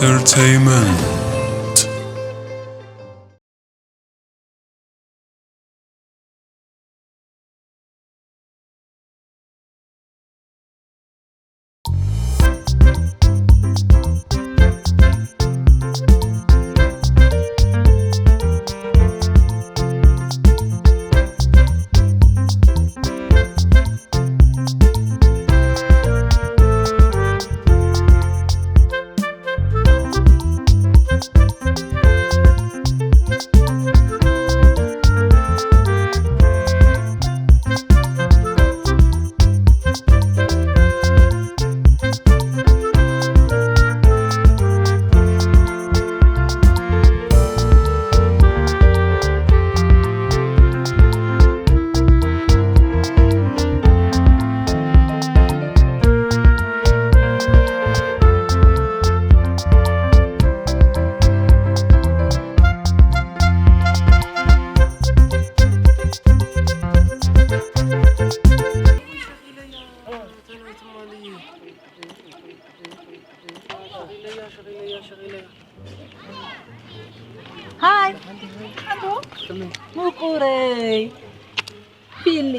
Entertainment. ሃይ ኣንዱ ምቁረይ ፊሊ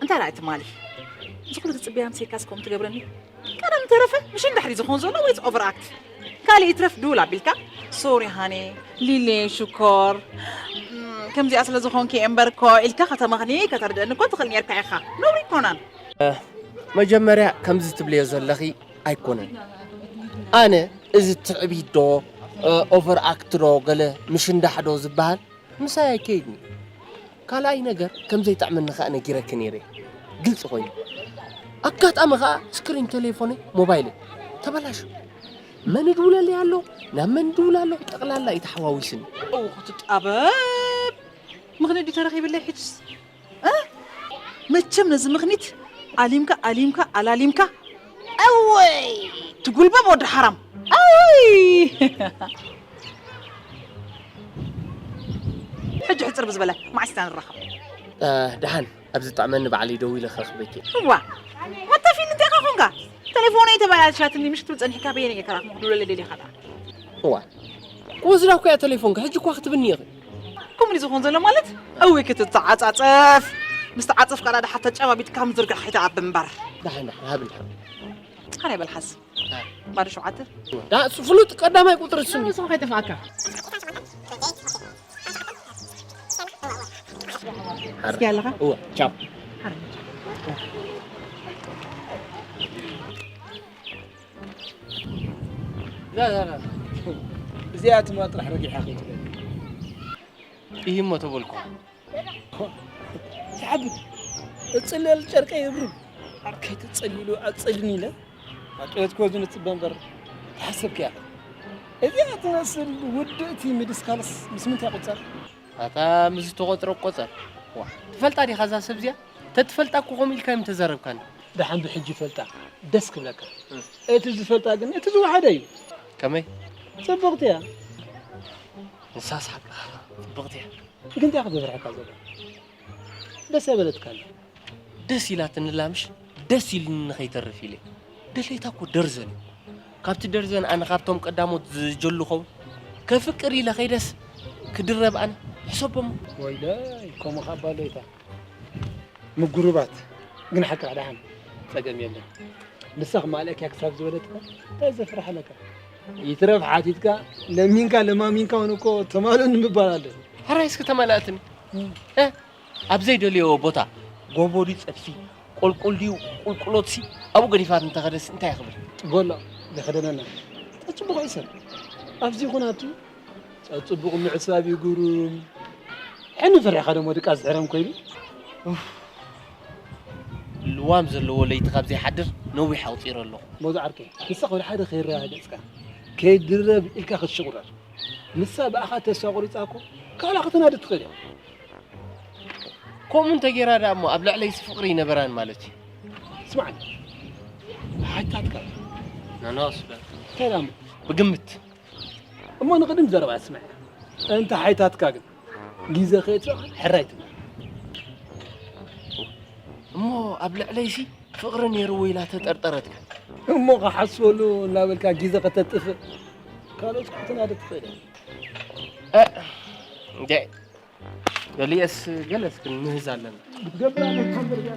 እንታይ ደኣ ትማሊ እዚ ኩሉ ትጽበያ ምሴካስ ከምኡ ትገብረኒ ቀደም ተረፈ ምሽ እንድሕሪ ዝኾን ዘሎ ወይስ ኦቨር ኣክት ካሊእ ይትረፍ ድውል ኣቢልካ ሶሪ ሃኒ ሊሌ ሽኮር እም፣ ከምዚኣ ስለ ዝኾንኪ እምበር እኮ ኢልካ ከተመኽኒ ከተርድእኒ እኮ ትኽእል ኔርካ ኢኻ ነውሪ ይኮናን መጀመርያ ከምዚ ትብልዮ ዘለኺ ኣይኮነን። ኣነ እዚ ትዕቢት ዶ ኦቨር ኣክት ዶ ገለ ምሽንዳሕ ዶ ዝበሃል ምሳይ ኣይከይድን እዩ። ካልኣይ ነገር ከም ዘይጥዕመኒ ከኣ ነጊረኪ ነይረ ግልፂ ኮይኑ። ኣጋጣሚ ከኣ ስክሪን ቴሌፎነይ ሞባይለይ ተበላሹ። መን ይድውለለይ ኣሎ ናብ መን ይድውል ኣሎ ጠቕላላ እዩ ተሓዋዊስኒ። እው ክትጣበብ ምኽንያት ድዩ ተረኺብለይ ሕጅስ? መቸም ነዚ ምኽኒት ኣሊምካ ኣሊምካ ኣላሊምካ ኣወይ ትጉልበብ ወዲ ሓራም ኣወይ ሕጂ ሕፅር ብዝበለ ማዕስታ ንራኸብ ደሓን ኣብ ዝጥዕመኒ ባዕለይ ደዊለ ክረኽበኪ እዋ ወተፊን እንታይ ካ ኮንካ ተሌፎነይ ተበላልሻትኒ ምሽ ክትብል ፀኒሕካ በየነ ጌርካ ራኽሞ ክድውለለ ደሊኻ ዳ እዋ ክወስዳ እኮ እያ ተሌፎንካ ሕጂ እኳ ክትብኒ ኢኺ ከምኡ ዝኾን ዘሎ ማለት እዊ ክትተዓጻጸፍ ምስ ተዓጸፍካ ዳ ድሓር ተጨባቢጥካ ምዝርጋሕ ኣይተኣብ እምበር ዳሓን ዳሓን ሃብል ካን ይበልሓስ ባዶ ሸውዓተ ዳ እሱ ፍሉጥ ቀዳማይ ቁፅሪ እሱ እዩ። ንስኻ ከይጠፍኣካ እስኪ ኣለኻ እወ ቻው እዚኣ ትማ ጥራሕ ረጊሓ ከይትበል ይህ እሞ ተበልኩ ትሓብት እፅለል ጨርቀይ እብርም ከይትፀሊሉ ኣፀልን ኢለ ኣጨበትኮ ዝንፅበ እምበር ተሓሰብክያ እዚኣ ትመስል ውድእቲ ምድስካልስ ምስ ምንታይ ቁፀር ኣታ ምስ ዝተቆፅረ ቆፀር ዋ ትፈልጣ ዲኻ እዛ ሰብ እዚኣ ተትፈልጣ እኮ ከምኡ ኢልካ እዮም ተዛረብካኒ ደሓን ብሕጂ ይፈልጣ ደስ ክብለካ እቲ ዝፈልጣ ግን እቲ ዝወሓደ እዩ ከመይ ፅብቕቲ እያ ንሳስ ሓቅኻ ፅብቕቲ እያ ግን እንታይ ክገብርሐካ ዘሎ ደስ ኣይበለትካን ደስ ኢላትኒ ላምሽ ደስ ኢልኒ ንኸይተርፍ ኢለ ደሌታ እኮ ደርዘን እዩ ካብቲ ደርዘን ኣነ ካብቶም ቀዳሞት ዝጀሉ ኸውን ከፍቅር ኢለ ኸይደስ ክድረብ ኣነ ሕሰቦሞ ወይለይ ከምኡ ካብ ባለይታ ምጉሩባት ግን ሓቅኻ ደሓን ጸገም የለን ንሳ ክማልእክያ ክሳብ ዝበለትካ እንታይ ዘፍርሓለካ ይትረፍ ሓቲትካ ለሚንካ ለማሚንካ እውን እኮ ተማልኡኒ ምባል ኣለ ሕራይ እስኪ ተመላእትኒ ኣብ ዘይደልዮ ቦታ ጎቦ ድዩ ጸድፊ ቆልቁል ድዩ ቁልቁሎት ሲ ኣብኡ ገዲፋት እንተኸደስ እንታይ ክብል በሎ ዘኸደነና ጠጭ ብቑዕ ሰብ ኣብዚ ይኹን ኣብቲ ጸጽቡቕ ምዕሳብ እዩ ግሩም ሕኒ ፈሪሕኻ ደሞ ድቃስ ዝሕረም ኮይኑ ልዋም ዘለዎ ለይቲ ካብ ዘይሓድር ነዊሕ ኣውፂረ ኣለኹ ሞዝ ዓርከይ ንስኻ ወደ ሓደ ከይረጋገጽካ ከይድረብ ኢልካ ክትሽቑረር ንሳ ብኣኻ ተስፋ ቁሪጻ እኮ ካልኣ ከተናድድ ትኽእል እያ ከምኡ እንተጌራ ደኣ እሞ ኣብ ልዕለይሲ ፍቕሪ ይነበራን ማለት እዩ ስማዕ ሓይታትካ ናናስ እንታይ ደኣ እሞ ብግምት እሞ ንቕድም ዘረባ ስምዕ እንተ ሓይታትካ ግን ግዜ ከየጥፋእካ ሕራይ ትብል እሞ ኣብ ልዕለይሲ ፍቕሪ ነይርዎ ኢላ ተጠርጠረትካ እሞ ክሓስበሉ እናበልካ ግዜ ከተጥፍእ ካልኦት ክትናደ ትኽእል እያ። እንዴ ገሊአስ ገለስ ክንምህዝ ኣለና። ክትገብር ኣለካ እምበር እዚኣ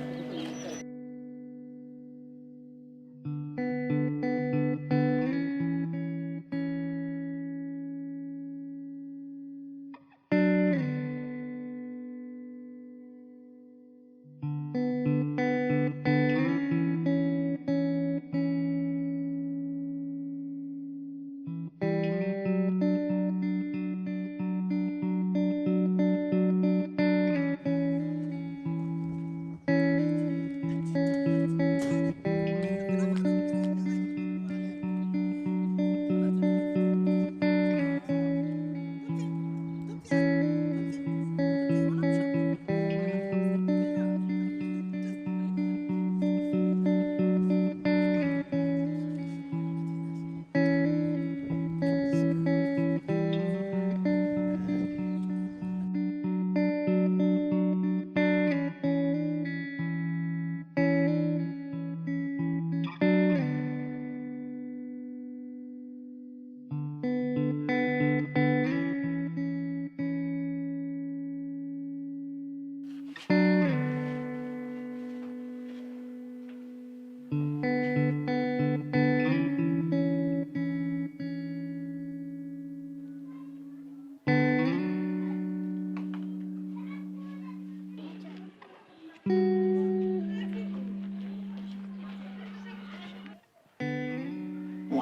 ዋ፣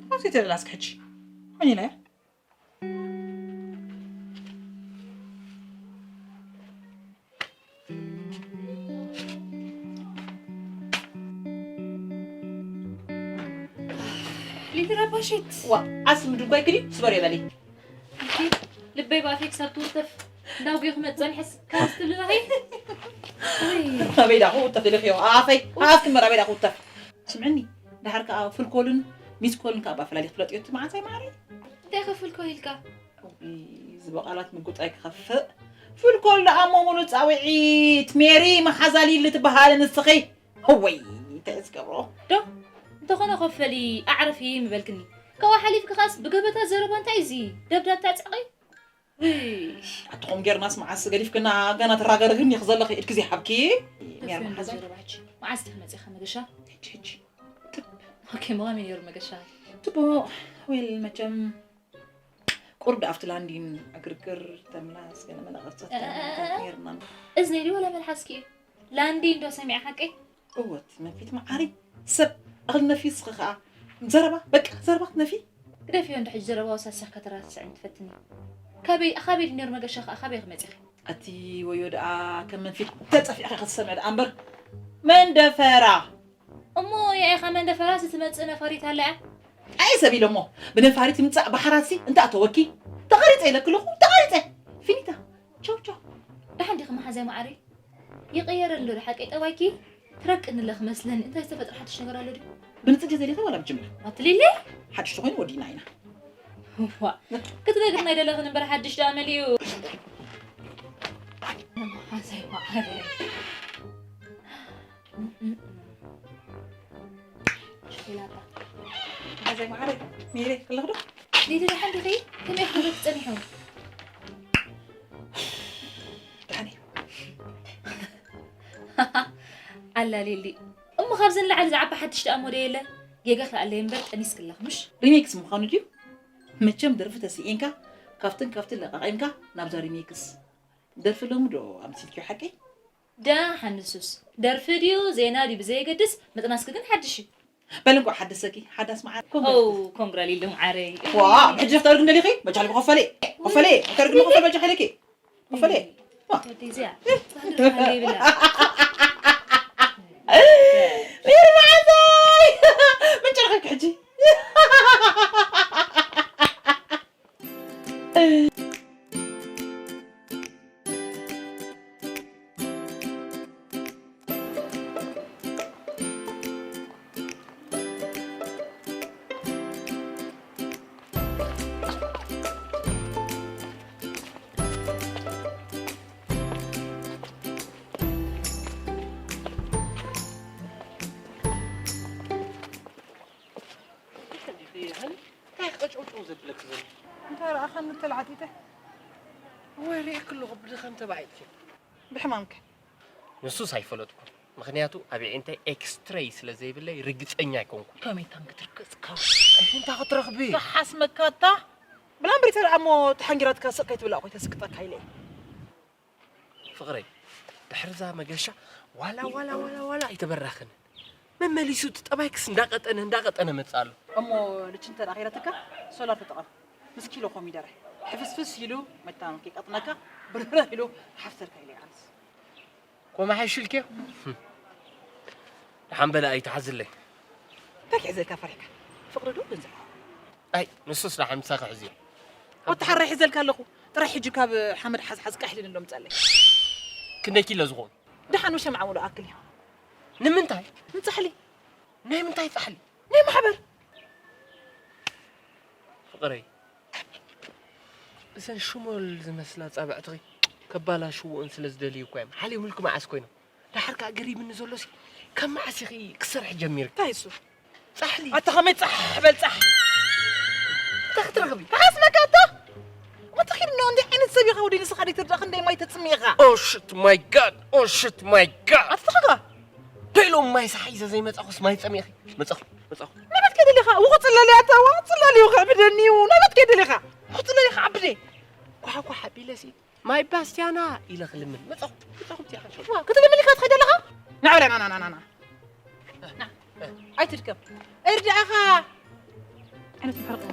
ካብዚ ተደላስ ክሕጂ ሆን ኢለ ሊትራ ባሸት ዋ ዓስም ድጓይ ክዲ ስበር የበሊ ልበይ ባፌክ ሰብ ትውተፍ እንዳውጊ ክመጽ ጸኒሐስ ካብ ስትብሊ ረኺ ኣበይ ዳኹ ውተፍ ደለኽዮ ኣፈይ ኣፍ ክመር ኣበይ ዳኹ ውተፍ ስምዕኒ ድሓር ከዓ ፍልኮልን ሚስኮልን ከዓ ባፈላሊ ክፍለጥ እዩ እቲ መዓንሳይ ማዕረይ እንታይ ከፍልኮ ኢልካ እዚ ብቓላት ምጉጣይ ክኸፍእ ፍልኮል ደኣ እሞ ሙሉእ ፃውዒት ሜሪ መሓዛሊ ልትበሃል ንስኺ እወይ እንታይ ዝገብሮ ዶ እንተኾነ ኮፈሊ ኣዕርፊ ምበልክኒ ካብኡ ሓሊፍኪ ኸስ ብገበታ ዘረባ እንታይ እዚ ደብዳብ ታዕፀቒ ኣትኹም ጌርናስ መዓስ ገዲፍክና ገና ተራገርግን ይኽ ዘለኺ ኢድኪ ዘይሓብኪ ሜሪ ተፍዮን መሓዛይ ዘረባች መዓስ ድክ መፅኻ መገሻ ሕጂ ሕጂ ኦኬ መቐሚ ነይሩ መገሻ ትቦ ዌል መቸም ቁርድ ኣብቲ ላንዲን ዕግርግር ተምላስ ገለ መለ ቅርፅታት ጌርና እዝነይ ድዩ ወላ መልሓስኪ እዩ ላንዲ እንዶ ሰሚዐ ሓቀይ እወት ነፊት መዓሪ ሰብ ኣኽሊ ነፊ ስኺ ከዓ ዘረባ በቃ ዘረባ ክትነፊ ግደፍዮ እንዶ ሕጂ ዘረባ ወሳስኻ ከተራስዕን ትፈትኒ ካበይ ካበይ ድነር መገሻ ከዓ ካበይ ክመፅኺ ኣቲ ወዮ ደኣ ከም መንፊት ተፀፊዕኺ ክትሰምዕ ደኣ እምበር መንደፈራ እሞ ያኢኻ መንደፈራስ ትመፅእ ነፋሪት ኣላ እያ ኣይ ሰብ ኢሎሞ ብነፋሪት ምፃእ ባሕራትሲ እንተ ኣተወኪ ተቐሪፀ ኢለክልኹ ተቐሪፀ ፊኒታ ቻው ቻው ደሓን ዲኺ መሓዛይ መዓረይ ይቕየረኒ ዶ ሓቀይ ጠባይኪ ትረቅኒ ኣለኺ መስለኒ እንታይ ዝተፈጥረ ሓድሽ ነገር ኣሎ ድዩ ብንፅጊ ዘሊኸ ዋላ ብጅምላ ኣትሊለ ሓድሽ ተኾይኑ ወዲና ኢና ዋ ክትነግርና ኣይደለኽን እምበር ሓድሽ ደኣ መሊኡ መሓዛይ መዓረይ ሸኮላታ ሓዘይ መዓረይ ሜሬ ከለኽ ዶ ሊሊ ደሓን ዲኺ ከመይ ክብለኪ ጸኒሑ ደሓን እዩ ኣላ ሊሊ እሞ ካብዚ ንላዕሊ ዝዓቢ ሓድሽ ደኣ ሞደ የለ ጌጋ ክልኣለይ እምበር ጠኒስክለኽ ምሽ ሪሚክስ ምዃኑ ድዩ መቸም ደርፊ ተስኢንካ ካብትን ካብትን ለቃቒምካ ናብዛ ሪሚክስ ደርፊ ሎሚ ዶ ኣምሲልክዮ ሓቀይ ደሓን ንሱስ ደርፊ ድዩ ዜና ድዩ ብዘየገድስ ምጥናስኪ ግን ሓድሽ እዩ በል እንኳዕ ሓደሰኪ ሓዳስ መዓር ኦ ኮንግራ ሊሊ መዓረይ ዋ ብሕጂ ክተርግ እንደሊኺ በጃል ክኸፈለ ክፈለ ክተርግ ንኸፈል በጃ ሓይለኪ ክፈለ ወደዚያ ጻድቅ ይብላ ይርማዓዛይ ምን ጨርኸክ ሕጂ ረኣኻኒ ተላዕቲተ። ወይ ሪእኪ ኣለኹ ብድኻም ተባዒጥኪ። ብሕማምከ? ንሱስ ኣይፈለጥኩን። ምኽንያቱ ኣብ ኣዒንተይ ኤክስትሬይ ስለ ዘይብለይ ርግጸኛ ኣይኮንኩን። ከመይ ታን ክትርግጽካ? እንታይ ክትረኽቢ? ተሓስመካታ? ብላምበሪተር እሞ ተሓንጊራትካ ስቕ ከይትብላ እኮ ተስቅጠካ ኢለ። ፍቕረይ፣ ድሕርዛ መገሻ ዋላ ዋላ ዋላ ዋላ ኣይተበራኽንን። መመሊሱ እቲ ጠባይክስ እንዳቐጠነ እንዳቐጠነ መጽእ ኣሎ። እሞ ልቺ እንተ ደኣ ከይረትካ ሶላር ተጠቐም። ምስ ኪሎ ኮሚደረ ሕፍስፍስ ኢሉ መታመም ከይቀጥነካ ብርህርህ ኢሉ ሓፍተርካ ኢለ ኣነስ። ኮማሓይሽልኪ? ደሓን በለ ኣይትሓዝለይ። እንታይ ክሕዘልካ ፈሪሕካ? ፍቕሪ ዶ ገንዘብ? ኣይ፣ ንሱስ ደሓን ምሳኺ ሕዝዮ። ወተሓራይ ሒዘልካ ኣለኹ። ጥራሕ ሕጂ ካብ ሓመድ ሓዝሓዝ ቃሕሊን ኣሎ ምጸለይ። ክንደይ ኪሎ ዝኾኑ? ደሓን ውሸም ዓሙሉ ኣክል እዩ። ንምንታይ? ንጻሕሊ። ናይ ምንታይ ጻሕሊ? ናይ ማሕበር። ፍቕረይ፣ እዘን ሽሞል ዝመስላ ጻብዕትኺ ከባላሽውኡን ስለ ዝደልዩ እኮ እዮም። ሓልዮምልኪ መዓስ ኮይኖም? ደሓር ከኣ ገሪምኒ ዘሎሲ፣ ካብ መዓስ ኢኺ ክሰርሒ ጀሚርኪ? እንታይ እሱ? ጻሕሊ። ኣታ ከመይ ጻሕ በል ጻሕ። እንታይ ክትረኽቢ? ክሓስመካ ኣታ? እሞ ተኺድ ነው እንዲህ ዓይነት ሰብ ኢኻ ወዲ ንስኻ ደይ ትርዳእ ክንደይ ማይ ተጽሚ ኢኻ? Oh shit my god! Oh shit my god! ኣታ ተኸጋ? ደይሎም ማይ ሰሓይ ዘዘይ መጻኹስ ማይ ጸሚእኺ? መጻኹ፣ መጻኹ። ናበት ከይደሊኻ? ውቕ ጽለሊ ኣታ፣ ውቕ ጽለሊ ውቕ ዕብደኒ እዩ። ናበት ከይደሊኻ? ውቕ ጽለሊ ኸዓ ብደ። ኳሓ ኳሓ ቢለሲ። ማይ ባስቲያና ኢለ ክልምን መጻኹ፣ መጻኹ ብትያኻ። ዋ፣ ክትልምን ኢኻ ትኸይድ ኣለኻ? ና በላ፣ ና፣ ና፣ ና፣ ና፣ ና። ና። ኣይትድከም። እርዳእኻ። ዓይነት ምሕርቕ።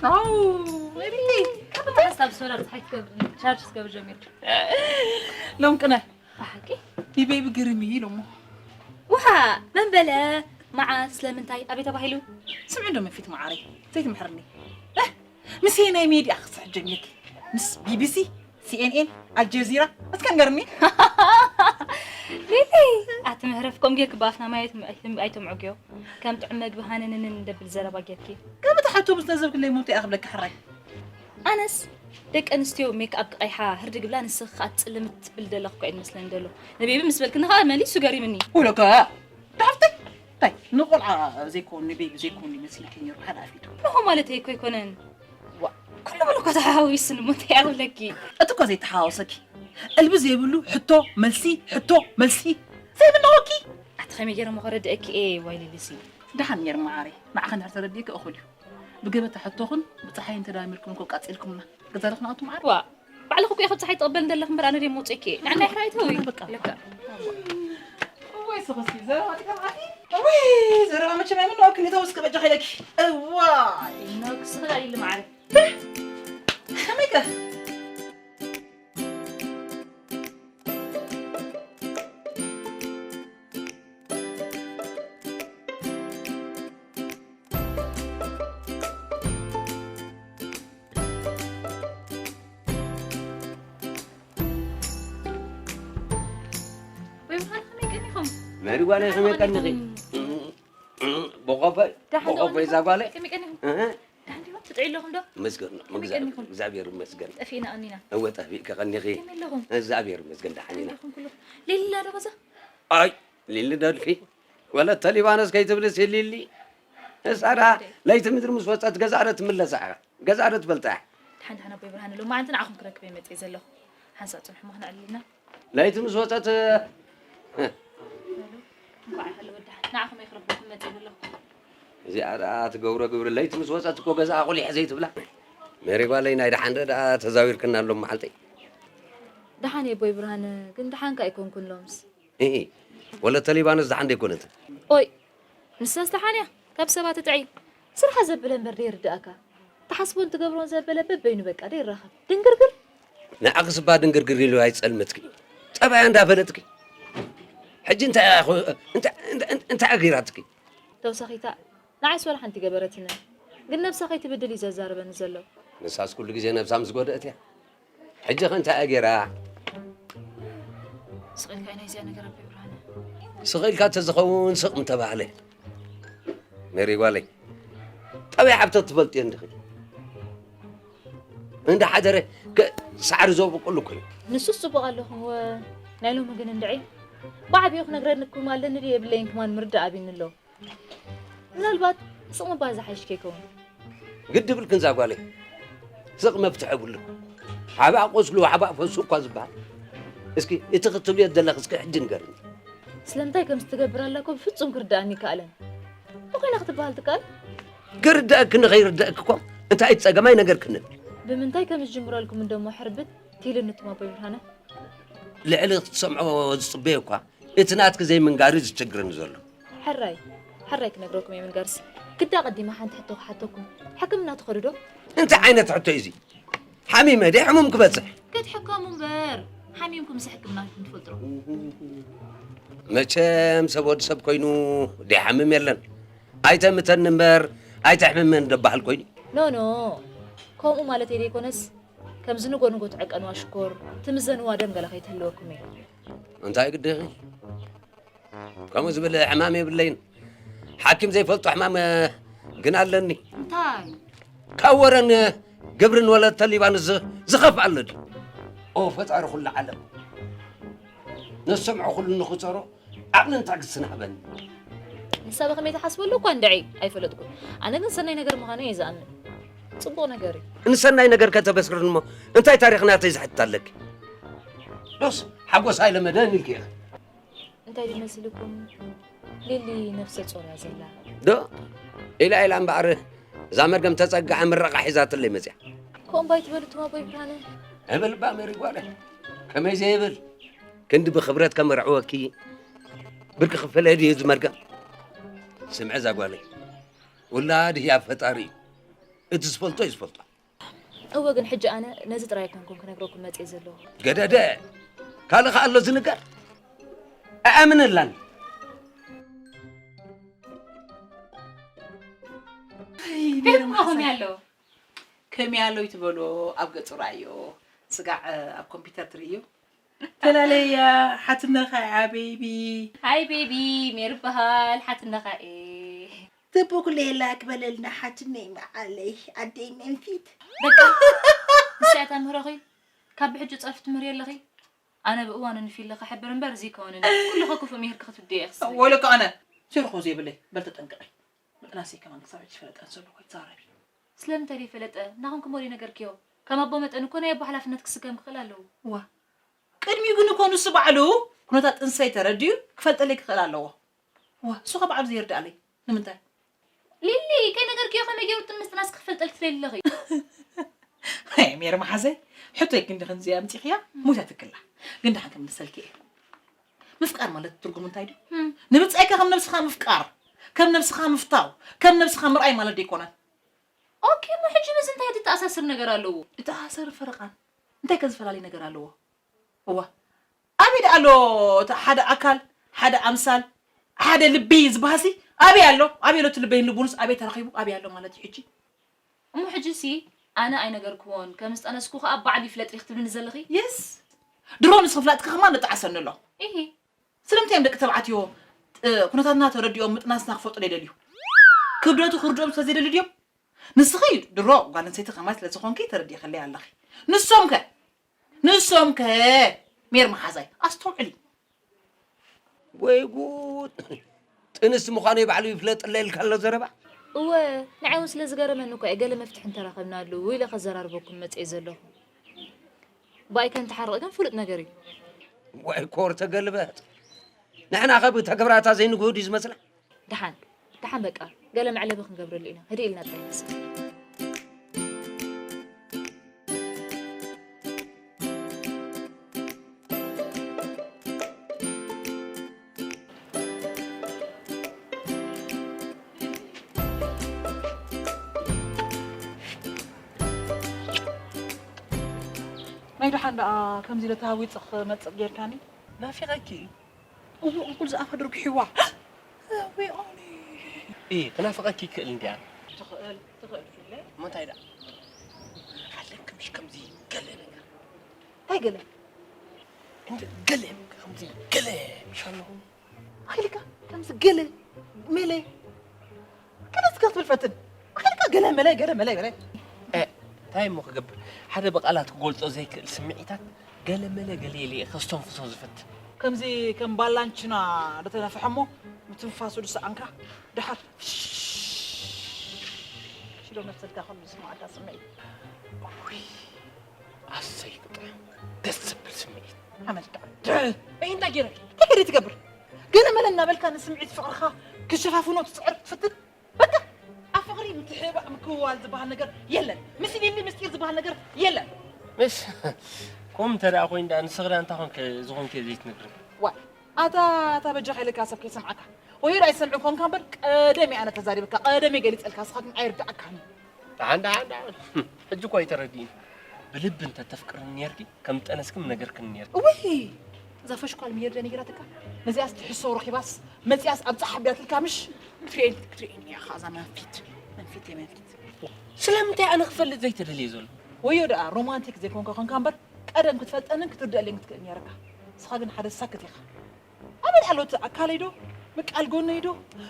ኣው፣ ቤቢ፣ ካብ መዓስ ኣብ ሶላር ፀሓይ ትገብር፣ ቻርጅ ትገብር ጀሚርኪ? ሎም ቅነ። ብሓቂ? ንቤቢ ግርም እዩ ኢሎሞ። ውሓ፣ መን በለ? መዓስ? ስለምንታይ? ኣበይ ተባሂሉ? ስምዒ ዶ መፊት መዓረይ? ዘይትምሕርኒ። እህ፣ ምስ ናይ ሜድያ ክስሕት ጀሚርኪ። ምስ ቢቢሲ፣ ሲኤንኤን፣ ኣልጀዚራ፣ እስከ ንገርኒ። ሊሊ፣ ኣቲ መህረፍ፣ ከምኡ ጌርኪ ብኣፍና ማይ ኣይትም-፣ ኣይትም-፣ ኣይተምዕግዮ። ከም ጥዑም መግቢ ሃነንንን እንደብል ዘረባ ጌርኪ። ከም እቲ ሕቶ ምስ ነዘብክለይ ሞት እያ ክብለኪ ሕራይ። ኣነስ ደቂ ኣንስትዮ ሜክኣፕ ክቐይሓ ህርድግ ብላ፣ ንስኺ ከኣ ትጽልሚ ትብል ዘለኺ እኮ እዩ ዝመስለኒ ዘሎ። ንቤቢ ምስ በልክኒ ከኣ መሊሱ ገሪምኒ። ወለከ፣ ዳፍተይ፣ እንታይ፣ ንቆልዓ ዘይኮን፣ ንቤቢ ዘይኮን ይመስልኪ ነይሩ፣ ሓደ ኣፊቱ። ንኹ ማለተይ እኮ ኣይኮነን። ዋ፣ ኩሉ ሙሉ እኮ ተሓዋዊስኒ እሞ እንታይ እየ ክብለኪ? እቲ እኮ ዘይተሓዋወሰኪ። ዕልቢ ዘይብሉ ሕቶ፣ መልሲ፣ ሕቶ፣ መልሲ። ዘይምነወኪ። ኣቲ ከመይ ገይረ እሞ ከረድአኪ እየ፣ ዋይ ሊሊሲ። ደሓን ነይሩ መዓረይ። ንዓኸ እንድሕር ተረዲእኪ እኹል እዩ። ብገበታ ሕቶኹን ብፀሓይን ተዳሚርኩም እኮ ቃፂልኩምና። ገዛ ዶ ክንኣቱ መዓር? ዋ፣ ባዕልኺ እኮ ኢኺ ብፀሓይ ትቕበል እንደለኺ እምበር ኣነ ድየ መውፅእኪ እየ። ንዓና ይሕራይ ተው። በቃ። ለካ። እዋይ፣ ስኽሲ፣ ዘረባ ጢቃ መዓት። እዋይ፣ ዘረባ መቸም ኣይምነወክን፣ እታ ውስኪ በጃ ከይለኪ። እዋይ። ነክስ ኽላል ኢሉ መዓር። ከመይ ከ? ወይ ብርሃን ከመይ ቀኒኹም? መሪ ጓለይ ከመይ ቀኒኺ? ቦቆፈ፣ ደሓን ቦቆፈ ዶ እዛ ጓለይ? ከመይ ቀኒኹም? እህ። ደሓን ዲኹም? ትጥዕዩ ኣለኹም ዶ? መስገን፣ ከመይ ቀኒኹም? እግዚኣብሔር ይመስገን። ጠፊእና ቀኒና። እወ፣ ጠፊእኪ ቀኒኺ። ከመይ ኣለኹም? እግዚኣብሔር ይመስገን፣ ደሓን ኢና። ከመይ ኣለኹም ኩሉ? ሊሊ ኣላ ዶ ገዛ? ኣይ፣ ሊሊ ደልፊ? ወለተ ሊባኖስ ከይትብልሲ ሊሊ። እሳ ደኣ ለይቲ ምድሪ ምስ ወጸት ገዛ ዶ ትምለሳ እያ? ገዛ ዶ ትፈልጣ እያ? ደሓን ደሓን ኣቦይ ብርሃነ፣ ሎማዓንቲ ንዓኹም ክረክብ እየ መጺአ ዘለኹ። ሓንሳእ ጽንሑ እሞ ክነዕልልና። ለይቲ ምስ ወጸት፣ እንኳዕ ከሎ ወዲ ሓን፣ ንዓኹም እየ ክረክበኩም መጺአ ዘለኹ። እዚኣ ደኣ ትገብሮ ግብሪ፣ ለይቲ ምስ ወጸት እኮ ገዛ ኣቑሊሐ ዘይትብላ። ሜሪ ጓለይ፣ ናይ ደሓን ዶ ደኣ ተዛዊርክና ሎም መዓልተይ? ደሓን እየ ኣቦይ ብርሃነ፣ ግን ደሓንካ ኣይኮንኩን ሎምስ። ኢሂ፣ ወለተ ሊባኖስ ደሓን ደይኮነት? ኦይ፣ ንሳስ ደሓን እያ፣ ካብ ሰባት ትጥዕይ። ስርሓ ዘበለ እምበር ደይርድኣካ። ትሓስቦን ትገብሮን ዘበለ በበይኑ በቃ ደይራኸብ። ድንግርግር። ንዓኽስ እባ ድንግርግር ኢሉ ኣይጸልመትኪ። ጠባያ እንዳፈለጥኪ። ሕጂ እንታይ ኣኾ-፣ እንታይ፣ እንታይ፣ እንታይ ኣገይራትኪ? ተውሳኺታ፣ ንዓይስ ወላ ሓንቲ ገበረትንን። ግን ነብሳ ከይትብድል እዩ ዘዛርበኒ ዘሎ። ንሳስ ኩሉ ግዜ ነብሳ ምስ ጎደእት እያ። ሕጂ ኸ እንታይ እያ ገይራ? ስቕ ኢልካ ኢና እዚኣ ነገር ኣቦይ ብርሃነ። ስቕ ኢልካ ተዝኸውን ስቕ ምተባህለ። ሜሪ ጓለይ፣ ጠበይ ሓብተት ትፈልጥዮ እንዲኺ? እንዳ ሓደረ ከ-፣ ሳዕሪ ዘብቁሉ እኮ እዩ። ንሱስ ጽቡቕ ኣለኹም፣ ወ-፣ ናይ ሎሚ ግን እንድዒ ብዓቢኡ ክነግረንኩም ኣለኒ ድዩ የብለይን ክማን ምርዳእ ኣቢኒ ኣሎ። ምናልባት ስቕ ምባል ዝሓይሽ ከይከውን። ግዲ ብልክን እዛ ጓለይ፣ ስቕ መፍትሒ የብሉን። ሓባእ ቁስሉ ሓባእ ፈሱ እኳ ዝበሃል። እስኪ እቲ ክትብልዮ ዘለኺ እስኪ ሕጂ ንገርኒ። ስለምንታይ ከም ዝትገብር ኣላ እኮ ብፍጹም ክርድኣኒ ይከኣለን። እንተኾይና ክትበሃል ትከኣል? ክርድኣኪ ንኸይርድኣኪ እኮ እንታይ ጸገም ኣይነገርክንን። ብምንታይ ከም ዝጅምረልኩም እንደሞ ሕርብት ትይልኒ እቱም ኣቦይ ብርሃነ። ልዕሊ ክትሰምዖ ዝጽበዮ እኳ እቲ ናትኪ ዘይምንጋር እዩ ዝቸግረኒ ዘሎ። ሕራይ፣ ሕራይ ክነግረኩም እየ ምንጋርሲ። ግዳ ቀዲመ ሓንቲ ሕቶ ክሓተኩም። ሕክምና ትኸዱ ዶ? እንታይ ዓይነት ሕቶ እዩ እዚ? ሓሚመ ድየ ሕሙም ክበጽሕ? ክትሕከሙ እምበር፣ ሓሚምኩምሲ ሕክምናኩም ትፈልጡ ዶ? መቸም ሰብ ወዲ ሰብ ኮይኑ ደይሓምም የለን። ኣይተምተኒ እምበር፣ ኣይተሕምመኒ ደበሃል ኮይኑ። ኖ፣ ኖ፣ ከምኡ ማለተይ ደይኮነስ፣ ከምዚ ንጎ ንጎ ትዕቀንዋ ሽኮር፣ ትምዘንዋ ደም ገለ ከይትህልወኩም እየ። እንታይ ግድኺ? ከምኡ ዝብል ሕማም የብለይን። ሓኪም ዘይፈልጦ ሕማም ግን ኣለኒ። እንታይ? ካብ ወረን ግብርን ወለተ ሊባኖስ ዝ-፣ ዝኸፍእ ኣሎ ድዩ? ኦ ፈጣሪ ኩሉ ዓለም፣ ነሰምዖ ኩሉ ንኽጸሮ ዓቕልን ትዕግስትን ሃበኒ። ንሳ ብኸመይ ትሓስበሉ እኳ እንድዒ ኣይፈለጥኩን። ኣነ ግን ሰናይ ነገር ምዃኑ እየ ዝኣምን። ጽቡቕ ነገር እዩ። ንሰናይ ነገር ከተበስርኒ እሞ እንታይ ታሪኽ ናተይ ዝሕትት ኣለኪ? ዶስ ሓጎስ ኣይለመደን ኢልኪ ኢኺ። እንታይ ድዩ መሲልኩም? ሊሊ ነፍሰ ጾር እያ ዘላ። ዶ? ኢላ ኢላ እምበኣር እዛ መርገም ተጸግዓ ምረቓ ሒዛትለይ መጽያ። ከምኡ እምባ ኣይትበሉ እቱም ኣቦይ ብርሃነ። እብል እባ ሜሪ ጓለይ። ከመይ ዘይብል? ክንዲ ብኽብረት ከመርዕወኪ ብርኪ ክፈለየ ድዩ እዚ መርገም? ስምዒ እዛ ጓለይ። ውላድ ህያብ ፈጣሪ እዩ። እቲ ዝፈልጦ እዩ ዝፈልጦ። እወ፣ ግን ሕጂ ኣነ ነዚ ጥራይ ኣይኮንኩን ክነግረኩም መጽየ ዘለኹ። ገደደ! ካልእ ከኣ ኣሎ ዝንገር? ኣኣምነላን። ኣይ፣ እንታይ ሜሮን እሞ ከመይ ሓሳይ። ኣሎ? ከመይ ኣሎ ይትበሎ፣ ኣብ ገጹ ረኣዮ። ስጋዕ ኣብ ኮምፒውተር ትርእዮ? ተላለያ፣ ሓትነኻ እያ፣ ቤቢ። ሃይ ቤቢ፣ ሜሪ በሃል፣ ሓትነኻ እየ። ትቡክ ሌላ ክበለልና ሓትነይ መዓለይ፣ ኣደይ መንፊት። በቃ፣ ንሳ እያ እታ ምህሮኺ። ካብ ብሕጂ ጸርፊ ትምህሪ ኣለኺ። ኣነ ብእዋኑ ንፊለ ክሕብር እምበር፣ እዚ ይከውንን። ኩሉ ክፉእ ምሂርኪ ክትውድዮ ኢኺ ክስሪ። ወይለካ ኣነ፣ ሴርኾ ዘይብለይ፣ በል ተጠንቀቒ። ምጥናሰይ ከማን ክሳብ ሕጂ ፈለጠ እንሰሎ ኮይትዛረቢ። ስለምንታይ ደይፈለጠ? ናኹም ክሞ ደይነገርክዮ? ከም ኣቦ መጠን እኮ ናይ ኣቦ ሓላፍነት ክስከም ክኽእል ኣለዎ። ዋ፣ ቅድሚኡ ግን እኮ ንሱ ባዕሉ ኩነታት ጥንሰይ ተረዲኡ ክፈልጠለይ ክኽእል ኣለዎ። ዋ፣ እሱ ኸ ባዕሉ ዘይርድኣለይ ንምንታይ? ሊሊ፣ ከይነገርክዮ ከመይ ገይሩ ጥንስ ጥናስ ክፈልጠልኪ ትደሊ ኣለኺ? ኣይ፣ ሜሪ መሓዘይ፣ ሕቶይ ክንዲ ክንዚ ኣምጺኽያ፣ ሞይታ ትክላ። ግን ደሓን ክምልሰልኪ እየ። ምፍቃር ማለት ትርጉሙ እንታይ ድዩ? እም። ንብጻይካ ከም ነብስኻ ምፍቃር፣ ከም ነብስኻ ምፍታው፣ ከም ነብስኻ ምርኣይ ማለት ደይኮነን። ኦኬ፣ እሞ ሕጂ ምስዚ እንታይ ዝተኣሳስር ነገር ኣለዎ? ዝተኣሳሰር ፈረቓን። እንታይ ከ ዝፈላለይ ነገር ኣለዎ? እዋ፣ ኣበይ ደኣ ኣሎ እቲ ሓደ ኣካል፣ ሓደ ኣምሳል፣ ሓደ ልቢ ዝበሃሲ? ኣበይ ኣሎ? ኣበይ ኣሎ እቲ ልበይን ልቡንስ ኣበይ ተረኺቡ? ኣበይ ኣሎ ማለት እዩ ሕጂ? እሞ ሕጂሲ ኣነ ኣይነገርክዎን፣ ከም ዝጠነስኩ ከኣ ባዕሉ ይፍለጥ ኢኺ ትብልኒ ዘለኺ? የስ። ድሮ ንስኺ ፍላጥኪ ከማን ንጠዓሰኒ ኣሎ። ኢሂ። ስለምንታይ እዮም ደቂ ተባዕትዮ፣ እ፣ ኩነታትና ተረዲኦም ምጥናስና ክፈልጡ ዘይደልዩ? ክብደቱ ክርድኦም ስለ ዘይደልዩ ድዮም? ንስኺ ድሮ ጓል ኣንስተይቲ ከማይ ስለ ዝኾንኪ ተረዲእክለይ ኣለኺ። ንሶም ከ? ንሶም ከ? ሜር መሓዛይ፣ ኣስተውዕሊ። ወይ ጉድ! ጥንስቲ ምዃነይ ባዕሉ ይፍለጠለይ ኢልካ ኣሎ ዘረባ? እወ፣ ንዓይ እውን ስለ ዝገረመኒ እኮ እየ ገለ መፍትሒ እንተረኸብናሉ ኢለ ከዘራርበኩም መጽየ ዘለኹ። ብኣይ ከንተሓርቕ ግን ፍሉጥ ነገር እዩ። ወይ ኮር ተገልበጥ። ንሕና ከ ብተግብራታ ዘይንግህዱ እዩ ዝመስላ? ደሓን፣ ደሓን በቃ፣ ገለ መዕለቢ ክንገብረሉ ኢና። ህድእ ኢልና ጥራይ ንስእ። ናይ ደሓን ደኣ ከምዚ ኢለ ተሃዊጸ ክመጽእ ጌርካኒ? ናፊቐኪ እዩ። እዎ፣ እንኩል ዝኣፋ ድርጉሒዋ። እዊ፣ ኦኒ። እይ፣ ክናፍቐኪ ይክእል እንድያ። ትኽእል፣ ትኽእል ፊለ። እሞ እንታይ ደኣ? ኣለኪ ምሽ ከምዚ ገለ ነገር። እንታይ ገለ? እንደ ገለ ከምዚ ገለ ምሻሎ። ኣኺልካ ከምዚ ገለ መለ ገለ እስከ ክትብል ፈትን። ኣኺልካ ገለ መለ፣ ገለ መለ፣ ገለ። እ፣ እንታይ እሞ ክገብር? ሓደ ብቓላት ክገልጾ ዘይክእል ስምዒታት ገለ መለ ገለ ኢለ እየ ከስተንፍሶ ዝፈትን። ከምዚ ከም ባላንችና ዝተነፍሐ እሞ ምትንፋሱ ዝሰኣንካ፣ ደሓር ሽሎ መሰልካ ከም ዝስማዓካ ስምዒት። እውይ፣ ኣሰይ ክጥዕም፣ ደስ ዘብል ስምዒት። ሓመድ ከዓ ድዕ። እይ፣ እንታይ ገይረ? እንታይ ገይረ ትገብር? ገለ መለ እናበልካ ንስምዒት ፍቕርኻ ክሸፋፍኖ ትጽዕር ትፍትን? በቃ፣ ኣብ ፍቕሪ ምትሕባእ ምክውዋል ዝበሃል ነገር የለን። ምስ ኢሊሊ ምስጢር ዝበሃል ነገር የለን። ምስ፣ ከምኡ እንተ ደኣ ኮይኑ ደኣ ንስኺ ደኣ እንታይ ኮንኪ ዝኾንኪ ዘይትነግርኒ? ዋይ፣ ኣታ፣ ኣታ በጃኻ ኢለካ ሰብ ከይሰምዓካ። ወይ ራይ ሰምዕ ኮንካ እምበር፣ ቀደም እየ ኣነ ተዛሪበካ፣ ቀደም እየ ገሊጸልካ፣ ንስኻ ግን ኣይርድኣካን እዩ። ደሓን፣ ደሓን፣ ደሓን። ሕጂ እኮ ኣይተረድእን። ብልቢ እንተ ተፍቅርኒ ነርኪ፣ ከም ጠነስኪ ምነገርክኒ ነርኪ። እውይ! እዛ ፈሽኳል ምሄር ዶ ነጊራትካ? ነዚኣስ ትሕሶ ረኺባስ፣ መጺኣስ ኣብ ጻሕ ኣቢላትልካ ምሽ? ክትርእየኒ፣ ክትርእየኒ ኢኻ እዛ መንፊት። መንፊት እየ መንፊት። ስለምንታይ ኣነ ክፈልጥ ዘይተደልየ ዘሎ? ወዮ ደኣ ሮማንቲክ ዘይኮንካ ኮንካ እምበር፣ ቀደም ክትፈልጠንን ክትርድኣለይን ክትክእል ነይርካ። ንስኻ ግን ሓደ ሳክት ኢኻ። ኣበይ ኣሎ እቲ ኣካለይ ዶ? ምቃል ጎነይ ዶ?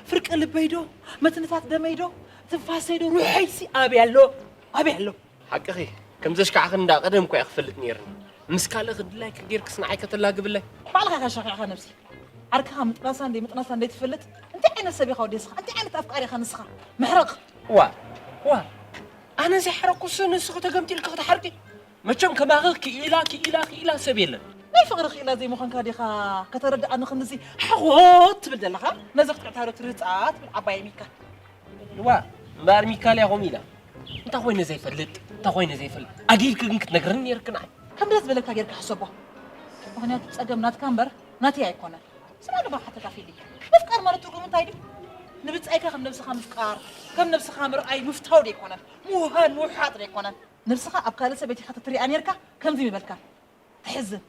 ፍርቂ ልበይ ዶ? መትንታት ደመይ ዶ? ትንፋሰይ ዶ? ሩሐይሲ ኣበይ ኣሎ? ኣበይ ኣሎ? ሓቅኺ፣ ከም ዘሽካዕኽን እንዳ ቀደም እኮ እየ ክፈልጥ ነይርኒ። ምስ ካልእ ክድላይኪ ጌርክስ ንዓይ ከተላግብለይ? ባዕልኻ ኢኻ ሸኺዕኻ ነብሲ። ዓርክኻ ምጥናሳ እንደ ምጥናሳ እንደ ትፈልጥ፣ እንታይ ዓይነት ሰብ ኢኻ ወዲ ንስኻ? እንታይ ዓይነት ኣፍቃሪ ኢኻ ንስኻ? ምሕረቕ! ዋ፣ ዋ፣ ኣነ ዘይሓረኩስ ንስኺ ተገምጢልኪ ክትሓርቂ? መቸም ከማኺ ክኢላ፣ ክኢላ፣ ክኢላ ሰብ የለን። ናይ ፍቕሪ ክኢላ ዘይምዃንካ ዲኻ ከተረድኣኒ ክንድዚ ሓኾት ትብል ዘለኻ? ነዚ ክትዕታሮ ትርህጻ ትብል ዓባይ ሚካ። ዋ፣ እምበኣር ሚካልያ ከምኡ ኢላ። እንታይ ኮይነ ዘይፈልጥ፣ እንታይ ኮይነ ዘይፈልጥ። ኣጊድኪ ግን ክትነግርኒ ነይርኪ ንዓይ። ከምዚ ዝበለካ ጌርካ ሕሰቦ። ምኽንያቱ ጸገም ናትካ እምበር ናተይ ኣይኮነን። ስማ ድማ ሓተታ ፊሊ። ምፍቃር ማለት ትርጉሙ እንታይ ድዩ? ንብጻይካ ከም ነብስኻ ምፍቃር፣ ከም ነብስኻ ምርኣይ ምፍታው ዶ ኣይኮነን? ምውሃድ ምውሓጥ ዶ ኣይኮነን? ነብስኻ ኣብ ካልእ ሰብ ቤት ኢኻ ተትሪኣ ኔርካ ከምዚ ምበልካ። ተሕዝን።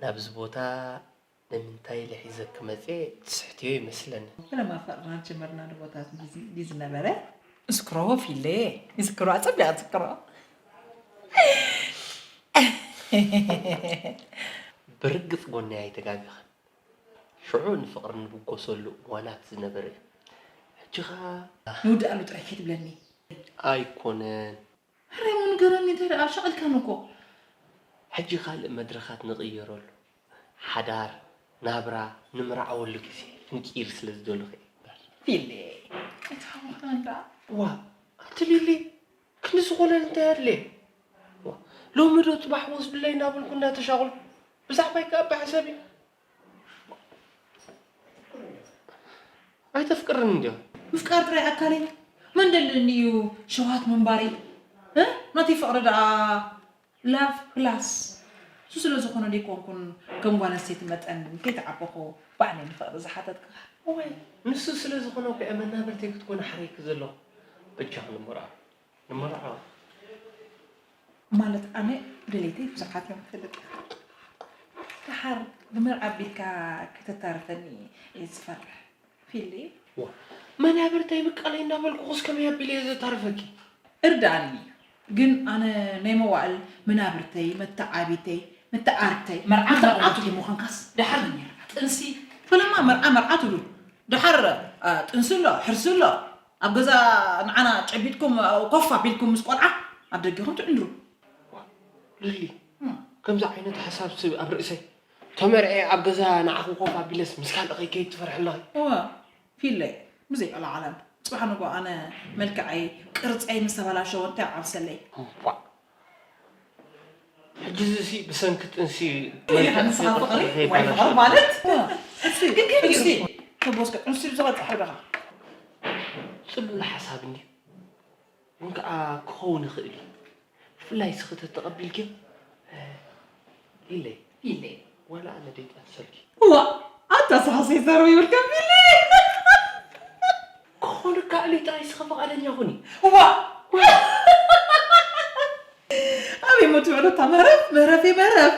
ናብዚ ቦታ ንምንታይ ኢለ ሒዘኪ መጽየ ትስሕትዮ ይመስለኒ። ፈለማ ፍቕርና ዝጀመርናሉ ቦታ እዚ ድዩ ዝነበረ? እዝክሮ ፊለ፣ ይዝክሮ፣ ኣጸቢቐ እዝክሮ። ብርግጽ ጎነይ ኣይተጋገኽን። ሽዑ ንፍቕሪ ንብገሰሉ እዋናት ዝነበረ እዩ። ሕጂ ኸኣ ንውድኣሉ ጥራይ ከይትብለኒ። ኣይኮነን። ሕራይ እሞ ንገረኒ፣ እንታይ ደኣ ሸቒልካኒ እኮ። ሕጂ ካልእ መድረኻት ንቕየረሉ። ሓዳር፣ ናብራ፣ ንምርዓወሉ ግዜ ፍንቂር ስለ ዝደለኹ እየ። ፊሊ፣ ኣይትሃውኸና ደኣ። ዋ፣ ኣቲ ሊሊ፣ ክንድዚ ኮለል እንታይ ኣድልየ? ዋ፣ ሎሚ ዶ ጽባሕ ወስዱለይ እናበልኩ እናተሻቕልኩ ብዛዕባይ ከኣ ብሓሳብ እየ። ኣይተፍቅርን እንድዮ? ምፍቃር ጥራይ ኣካለይ። መን ደልኒ እዩ ሸውሃት ምንባረይ? እ? ናተይ ፍቕሪ ደኣ ላቭ ፕላስ። እሱ ስለ ዝኾነ ደይኮንኩን ከም ጓል ኣንስተይቲ መጠን ከይተዓበኹ ባዕለይ ንፍቕሪ ዝሓተትክኻ። እዋይ፣ ንሱ ስለ ዝኾነ እኮ እየ መናብርተይ ክትኮኒ ሓርየኪ ዘለኹ። በጃኺ ንመርዖ። ንመርዖ። ማለት ኣነ ድሌተይ ብዙሓት እዮም ትፈልጥ። ደሓር ብመርዓ ኣቢልካ ከተታርፈኒ እየ ዝፈርሕ። ፊሊ። ዋ፣ መናብርተይ ምቃለይ እናበልኩ ኹስ ከመይ ኣቢለ እየ ዘታርፈኪ? እርድኣኒ። ግን ኣነ ናይ መዋእል መናብርተይ፣ መተዓቢተይ፣ መተዓርተይ፣ መርዓ መተዓርተይ መተዓርተይ ምዃንካስ ደሓር ነይራ። ጥንሲ፣ ፈለማ መርዓ መርዓ ትብሉ። ደሓር፣ አ፣ ጥንሲ ኣሎ፣ ሕርሲ ኣሎ። ኣብ ገዛ ንዓና ጨቢጥኩም፣ ኮፍ ኣቢልኩም ምስ ቆልዓ ኣብ ደገኹም ትዕንድሩ። ዋ፣ ሊሊ፣ እም። ከምዚ ዓይነት ሓሳብ ስ-፣ ኣብ ርእሰይ ተመርዐ ኣብ ገዛ ንዓኺ ኮፍ ኣቢለስ ምስ ካልእ ከይከይድ ትፈርሒ ኣለኺ? እወ፣ ፊለይ፣ ብዘይ ቀልዓለም። ጽባሕ ንግሆ ኣነ መልክዐይ፣ ቅርጸይ ምስ ተበላሸወ እንታይ ዓብሰለይ? ዋ፣ ሕጂ እዚ ሲ ብሰንኪ ጥንሲ ይሓንስኻ ፍቕሪ ወይ ፍቕሪ ማለት? ጥንሲ፣ ግን ከመይ ጥንሲ፣ ገይሩ? ተቦስከ ጥንሲ ብዝቐጽዕ ሕደኻ። ጽሉል ሓሳብ እንድዩ። እውን ከዓ ክኸውን ይኽእል እዩ። ብፍላይ ስኽተት ተቐቢልክዮ ኢለይ። ኢለይ። ዋላ ኣነ ደይጠንሰልኪ። ዋ ኣታ ሳሕሰይ ዘረው ይብልካ ቢሊ። ክኾን ከኣሉ ጥራይ ስኸ ፍቓደኛ ኩኒ። ዋ ኣበይ ሞ ትውዕሎ እታ መረፍ መረፍ መረፍ።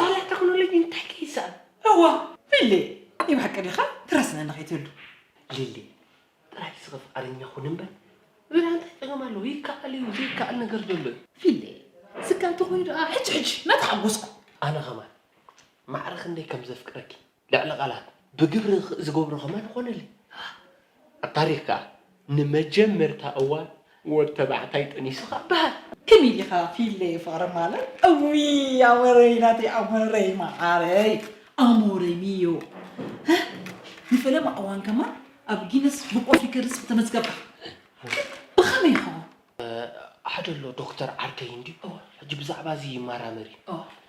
ቃላ ቴክኖሎጂ እንታይ ከይሰኣን። እዋ ቢሊ ይብሓቂ ዲኻ ትረስነና ከይትብሉ። ሊሊ ጥራይ ስኸ ፍቓደኛ ኩን እምበር ዝብላ እንታይ ጸገም ኣለዎ? ይከኣል እዩ ዘይከኣል ነገር ዘሎ እዩ። ፊሌ ስካ እንተኾይኑ ደኣ ሕጂ ሕጂ እናተሓጎስኩ ኣነ ኸማን ማዕረ ክንደይ ከም ዘፍቅረኪ ልዕሊ ቃላት ብግብሪ ዝገብሮ ኸማን ኾነለይ። ኣብ ታሪኽ ከኣ ንመጀመርታ እዋን ወድ ተባዕታይ ጠኒሱ ኸኣ በሃል። ከመይ ኢኻ ፊሌ ፍቕሪ ማለት እዊ ኣወረይ ናተይ ኣወረይ መዓረይ ኣሞረይ ሚዮ ንፈለማ እዋን ከማን ኣብ ጊነስ ቡክ ኦፍ ሪከርድስ ተመዝገብካ ብኸመይ ይኸውን? ሓደ ኣሎ ዶክተር ዓርከይ እንድዩ ሕጂ ብዛዕባ እዚ ይመራመር እዩ።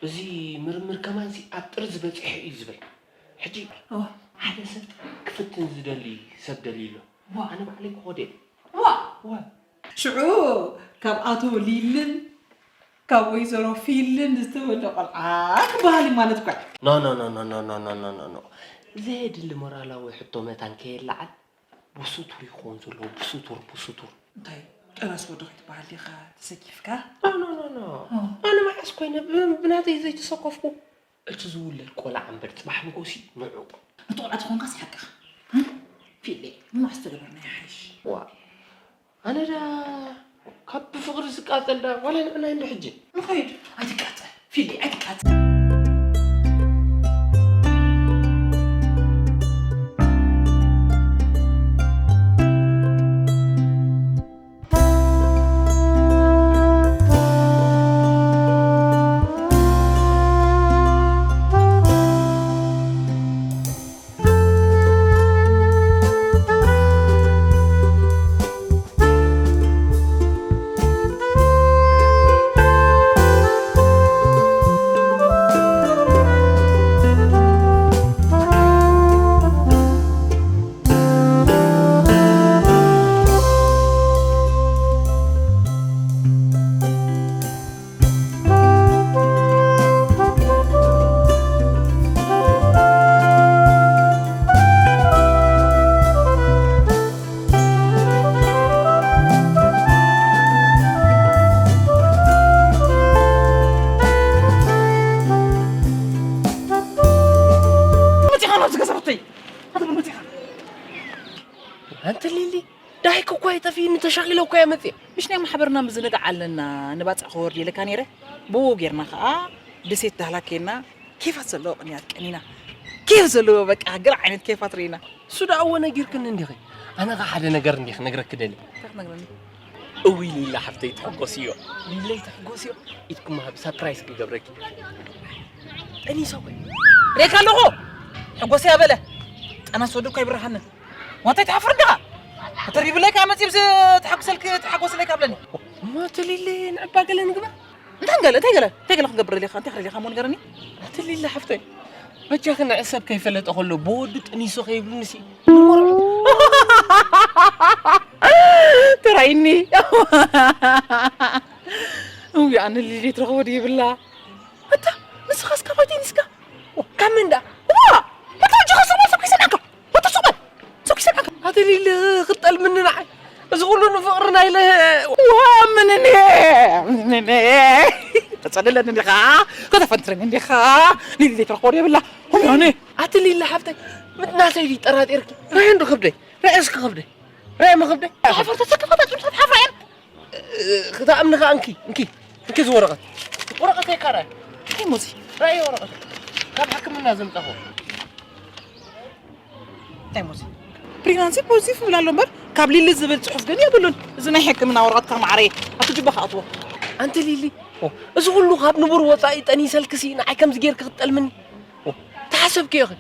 እዚ ምርምር ከማንሲ ኣብ ጥርዚ በፂሑ እዩ ዝብል። ሕጂ ሓደ ሰብ ክፍትን ዝደሊ ሰብ ደልዩ ኣሎ። ኣነ ባዕለይ ክኸዶ እየ። ሽዑ ካብ ኣቶ ሊልን ካብ ወይዘሮ ፊልን ዝተወልደ ቆልዓ ክበሃል እዩ ማለት እኳ እዩ። No, no, no, no, no, no, no, no, no, no. ዘየድሊ ሞራላዊ ሕቶ መታን ከየለዓል ብስቱር እዩ ክኸውን ዘለዎ፣ ብስቱር፣ ብስቱር። እንታይ ጠነስ ወዲ ከይትበሃል ዲኻ ተሰኪፍካ? No, no, no, no. ኣነ መዓስ ኮይነ ብ- ብናተይ ዘይተሰከፍኩ? እቲ ዝውለድ ቆልዓ እምበር ጽባሕ ንጎሲ ንዑ። እቲ ቆልዓ ተኾንካስ ሓቅኻ። ህም? ፊሌ፣ ንመዓስ ተገበርና ይሓይሽ። ዋ፣ ኣነ ዳ ካብ ብፍቕሪ ዝቃጸል ዳ ዋላ ንዕና እንዶ ሕጂ። ንኸይድ፣ ኣይትቃጸል። ፊሌ፣ ኣይትቃጸል። ኣንቲ ሊሊ ዳይክ እኳ ይጠፊእኒ ተሻቒለ እኳ እየ መፅየ። ምሽ ናይ ማሕበርና ምዝንጋዕ ኣለና ንባፅዕ ክወርድ ኢለካ ነይረ። ብኡ ጌርና ከዓ ደሴት ዳህላክ ኬድና ኬፋት ዘለዎ ቅንያት ቀኒና። ኬፍ ዘለዎ በቃ ገለ ዓይነት ኬፋት ርኢና። እሱ ደኣ እወ ነጊርክኒ እንዲኺ። ኣነ ኸ ሓደ ነገር እንዲኺ ክነግረኪ ደልየ። እንታይ ክትነግረኒ? እውይ ሊላ ሓፍተይ ትሕጎስዮ። ሊለይ ትሕጎስዮ። ኢድኪ ምሃብ ሳፕራይዝ ክገብረኪ። ጠኒሰ እኮ። ሬካ ኣለኹ። ሕጎሰይ ኣበለ። ጠናስ ወዲ እኮ ኣይብርሃንን። ዋንታይ ትሓፍር እንዲኻ? ከተሪብለይ ከኣ መጺእ ብዚ ተሓጉሰልክ ተሓጎስለይ ካብለኒ። እሞ ተሊለ ንዕባ ገለ ንግበር። እንታይ ገለ እንታይ ገለ እንታይ ገለ ክገብር ደሊኻ እንታይ ክደሊኻ እሞ ንገረኒ። ኣቲ ሊለ ሓፍተይ በጃኺ ንዕሰብ ከይፈለጠ ከሎ ብወዱ ጠኒሱ ከይብሉኒ ሲ ንመርዑ ተራይኒ እውይ ኣነ ሊሊ ትረኽቦ ድይብላ ኣታ ንስኻስ ካባይ ጠኒስካ ካብ መን ደኣ ዋ ኣታ ወጅኻ ሰብኣል ሰብ ከይሰምዓካ ወዲ ሰብኣል ሰብ ከይሰምዓካ ኣቲ ሊሊ ክጠልምኒ ንዓይ እዚ ኩሉ ንፍቕሪ ናይለ ዋ ምንኔ ምንኔ ተጸልለኒ እንዲኻ ከተፈንትረኒ እንዲኻ ሊሊ ዘይትረኽቦ የብላ ሆነ ኣቲ ሊሊ ሓፍተይ ናተይ ድዩ ጠራጢርኪ ርኣይ እንዶ ከብደይ ርኣይ እስኪ ከብደይ ርኣይ መኸብደይ ሓፈር ተሰከፈታ ጽምታት ሓፍራ እየን ክትኣምኒ ከኣ እንኪ እንኪ እንኪ እዚ ወረቐት ወረቐት ኣይካራይ እንታይ ሙዚ ርኣይ ወረቐት ካብ ሕክምና ዘምጻኹ እንታይ ሞሲ ፕሪናንሲ ፖዚቲቭ ይብል ኣሎ እምበር ካብ ሊሊ ዝብል ፅሑፍ ግን የብሉን። እዚ ናይ ሕክምና ወረቐትካ ማዕረየ ኣብቲ ጅባኻ ኣትዎ። ኣንቲ ሊሊ እዚ ኩሉ ካብ ንቡር ወፃኢ ጠኒሰልክሲ ንዓይ ከምዚ ጌርኪ ክትጠልምኒ ተሓሰብኪ ኢኺ።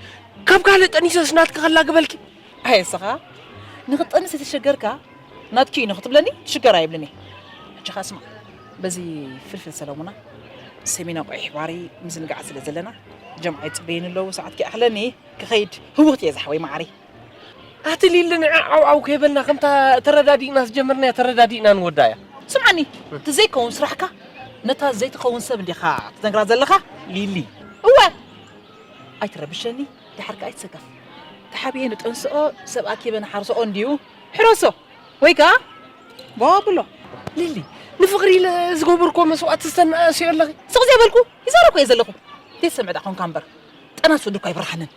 ካብ ካልእ ጠኒሰስ ናትኪ ከላግበልኪ። ኣየ እስኻ ንክትጠንስ የተሸገርካ ናትኪ እዩ ንክትብለኒ ትሽገር ኣይብልን እየ። ሕጂ ኸዓ ስማዕ በዚ ፍልፍል ሰለሙና ሰሚና ቆይሕ ባሪ ምዝንጋዕ ስለ ዘለና ጀምዓ ይፅበየኒ ኣለዉ ሰዓት ከይኣኽለኒ ክኸይድ ህውኽቲ እየ ዝሓወይ መዓረይ። ኣቲ ሊሊ ንዓ ዓው ዓው ከይበልና ከምታ ተረዳዲእና ዝጀመርናያ ተረዳዲእና ንወዳያ። ስምዓኒ፣ እቲ ዘይከውን ስራሕካ ነታ ዘይትኸውን ሰብ እንዲኻ ትነግራ ዘለኻ ሊሊ። እወ፣ ኣይትረብሸኒ፣ ድሓር ከኣ ኣይትሰከፍ። ተሓቢኤ ንጠንስኦ ሰብ ኣኪበ ንሓርሶኦ እንድዩ። ሕረሶ ወይ ከኣ ባብሎ። ሊሊ፣ ንፍቕሪ ኢለ ዝገበርኮ መስዋእቲ ዝተናእስዮ ኣለኺ። ስቕ ዘይበልኩ ይዛረብኮ እየ ዘለኹ። ዘይሰምዕ ደኣ ኾንካ እምበር፣ ጠናስ ወዲ እኳ ኣይበርሃንን።